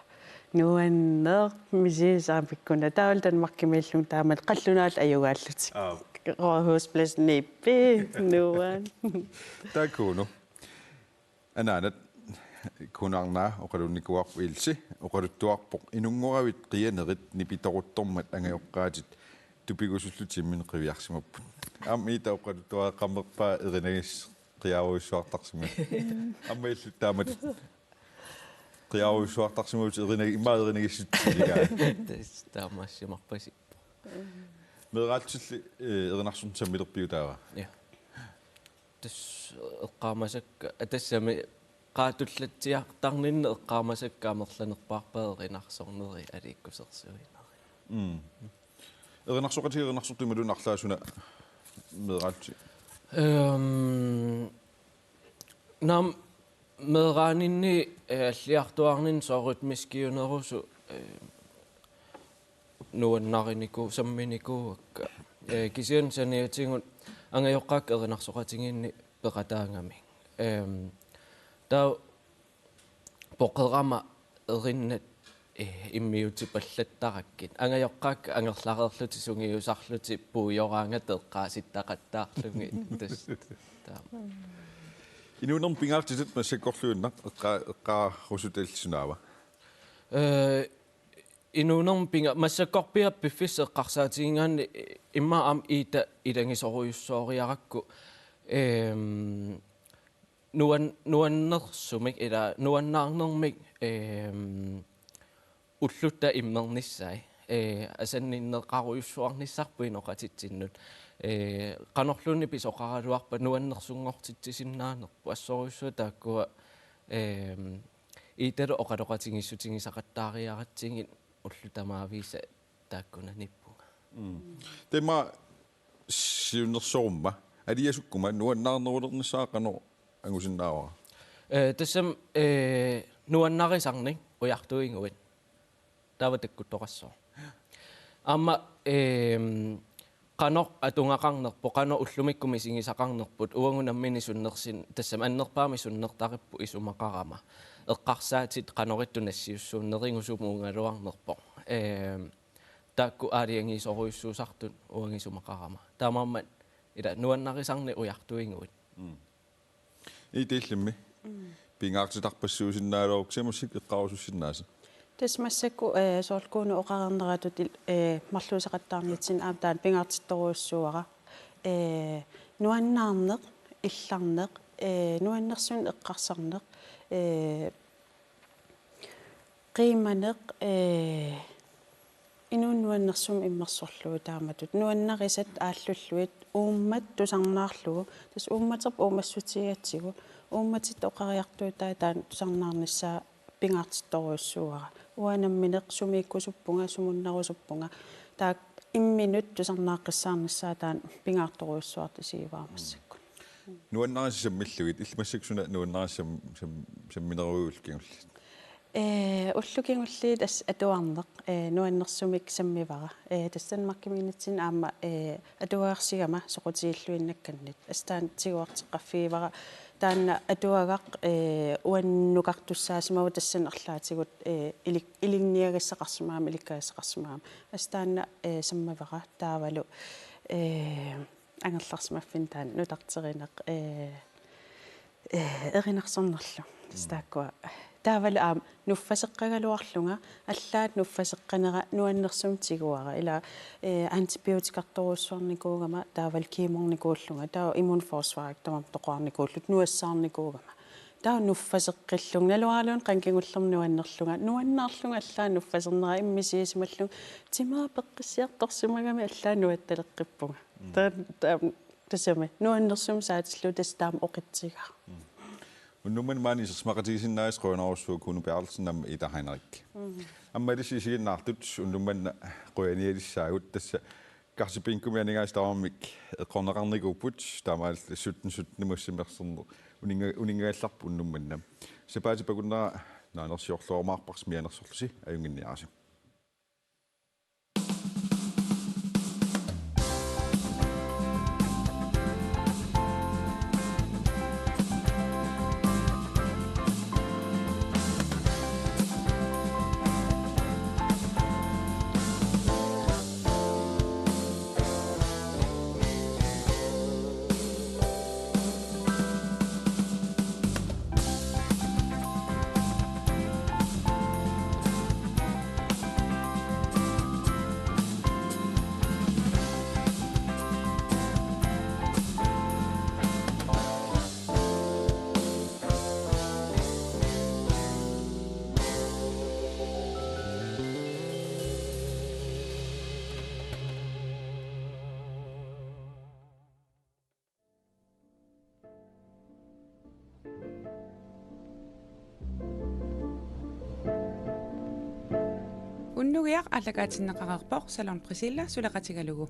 Nuanneq, misigisaq pikkunaq. Taavalu Danmarkimiillunga taamalu qallunaat ajugaallutik. Aa. Rådhuspladsinnippi, nuann. Takuunu. Anaanat Kunaarnaa oqalunnikuuarput Ilse, oqaluttuarpoq inunngoravit qianerit nipitoruttormat angajoqqaatit tupigusullutik imminnut qiviarsimapput. Aamma Iita oqaluttuareqqammerpaa erinagis-, qiaarujussuartarsimavoq. Aamma illit taamatut qiaarujussuartarsimavoq erinagi-, immaqa erinagissutsit iligaa. Tassa taamaasimarpasippoq. Meeraallutilli, eh, erinarsorneq sammilerpiuk taava? Ja. Tassa eqqaamasakka, tassami qaatullatsiartarninni eqqaamasakka amerlanerpaarpaat erinarsorneri aliikkusersuinerit. Mm. Erinarsoqatigiit erinarsortut imaluunniit arlaat suna meeraallutit? Ehm, naamik meeraaninni, eh, alliartuaarninni soorlu rytmiskiunerusoq, eh, nuannarinikuuakka, samminikuuakka. Ee, kisianni saniatigut angajoqqaakka erinarsoqatigiinni peqataagami. Ehm, taava poqerama erinnat, ee, immiutipallattarakkit. Angajoqqaakka angerlareerlutik sungiusarlutik puigoraangata eqqaasittaqattaarlugit tassa. Taama. Inuunermi pingaartitat massakkorluinnaq eqqa-, eqqaarusutallit sunaava? Ee, inuunermi pinga-, massakkorpiaq piffissap eqqarsaatigigaanni immaqa aamma Ida ilagisorujussuoriarakku, ehm, nuan-, nuannersumik ila nuannaarnermik, ehm, ullutta immernissai, ee, asanninneqarujussuarnissarput inoqatitsinnut. Ee, qanorluunniit pisoqaraluarpat nuannersunngortitsisinnaanerput assorujussuaq taakkua, ehm, Idalu oqaloqatigiissutigisaqattaariaratsigit ullut tamaviisa taakkunaniippunga. Mm. Taama siunnersorumma, aliasukkuma nuannaarnerulernissaa qanoq angusinnaavara? Ee, tassami, ee, nuannarisarnik ujartuiguit. Taava takkuttoqassaaq. Aamma, ehm, qanoq atugaqarnerpoq, qanoq ullumikkut misigisaqarnerput, uagut nammineq sunnersin-, tassami annerpaamik sunnertaripput isumaqarama. Eqqarsaatit qanoq ittoq nassiussuunerit sumuugaluarnerpoq. Ehm, taakku aalajangiisorujussuusartut uagut isumaqarama. Taamaammat ila nuannarisarnik ujartuiguit. Mm. Ida, illimmi? Mm. Pingaartitarpassuusinnaagaluarukku, kisianni massakkut eqqaarusussinnaasi? Tassa massakkut, ee, soorlu Kuno oqareerneratut il-, ee, marluuseqattaarnitsinni aamma taanna pingaartittorujussuuara. Ee, nuannaarneq, illarneq, ee, nuannersumik eqqarsarneq, ee, qiimaneq, ee, inuuneq nuannersumik immersorlugu taamatut. Nuannarisat aallullugit uummat tusarnaarlugu. Tassa uummaterput uumassutigigatsigu. Uummatitta oqariartuutai taanna tusarnaarnissaa pingaartittorujussuuara. Uanga nammineq sumiikkusuppunga, sumunnerusuppunga. Taakku imminut tusarnaaqqissaarnissaa taanna pingaartorujussuartut isigivaat massakkut. Nuannarisat sammillugit, illit massakkut suna nuannarisat sam-, sam-, sammineruit ullut kingulliit? Ee, ullut kingulliit tassa atuarneq, ee, nuannersumik sammivara. Ee, tassa Danmarkimiinnitsinni aamma, ee, atuagarsigama soqutigilluinnakkannit. Tassa taanna tiguarteqqaffigivara. Taanna atuagaq, ee, uannukartussaasimavoq tassani arlaatigut, ee, ilik-, ilinniagassaqarsimagama, ilikkagassaqarsimagama. Tassa taanna, ee, sammivara taavalu, ee, angerlarsimaffinni taanna nutarterineq, ee, ee, erinarsornerlu. Tassa Mm. taakkua. Taavalu aamma nuffaseqqagaluarlunga, allaat nuffaseqqanera nuannersumik tiguara. Ila, ee, antibiotikartorujussuarnikuugama, taavalu kemornikuullunga, taava immunforsvarik tamarmik toqornikuullutik nuassaarnikuugama. Taava nuffaseqqillunga, naluaraluunniit qanoq kingullermi nuannerlunga, nuannaarlunga allaat nuffasernera immisiisimallunga, timaa peqqissiartorsimagami allaat nuattaleqqippunga. Mm. Taava, taava, tassami, nuannersumik saatillugu tassa taama oqitsigaa. Mm. Unnuk manna maani isersimaqatigisinnaagavit qujanarsuaq Kuno Berthelsen aamma Ida Heinrich. Mm. Aamma ilissi isiginnaartut unnuk manna qujanialissaagut, tassa Karsi Bingumik aningaasat tamarmik eqqorneqarnikuupput, taamaalillutik sytten sytten massamersorneq uninnga-, uninngagallarpoq unnuk manna. Sapaatip akunnera naanersiorluarumaarparsi, mianersorlusi ajunnginniarisi. Unnugiaq aallakaatinneqareerpoq Salon Priscilla suleqatigalugu.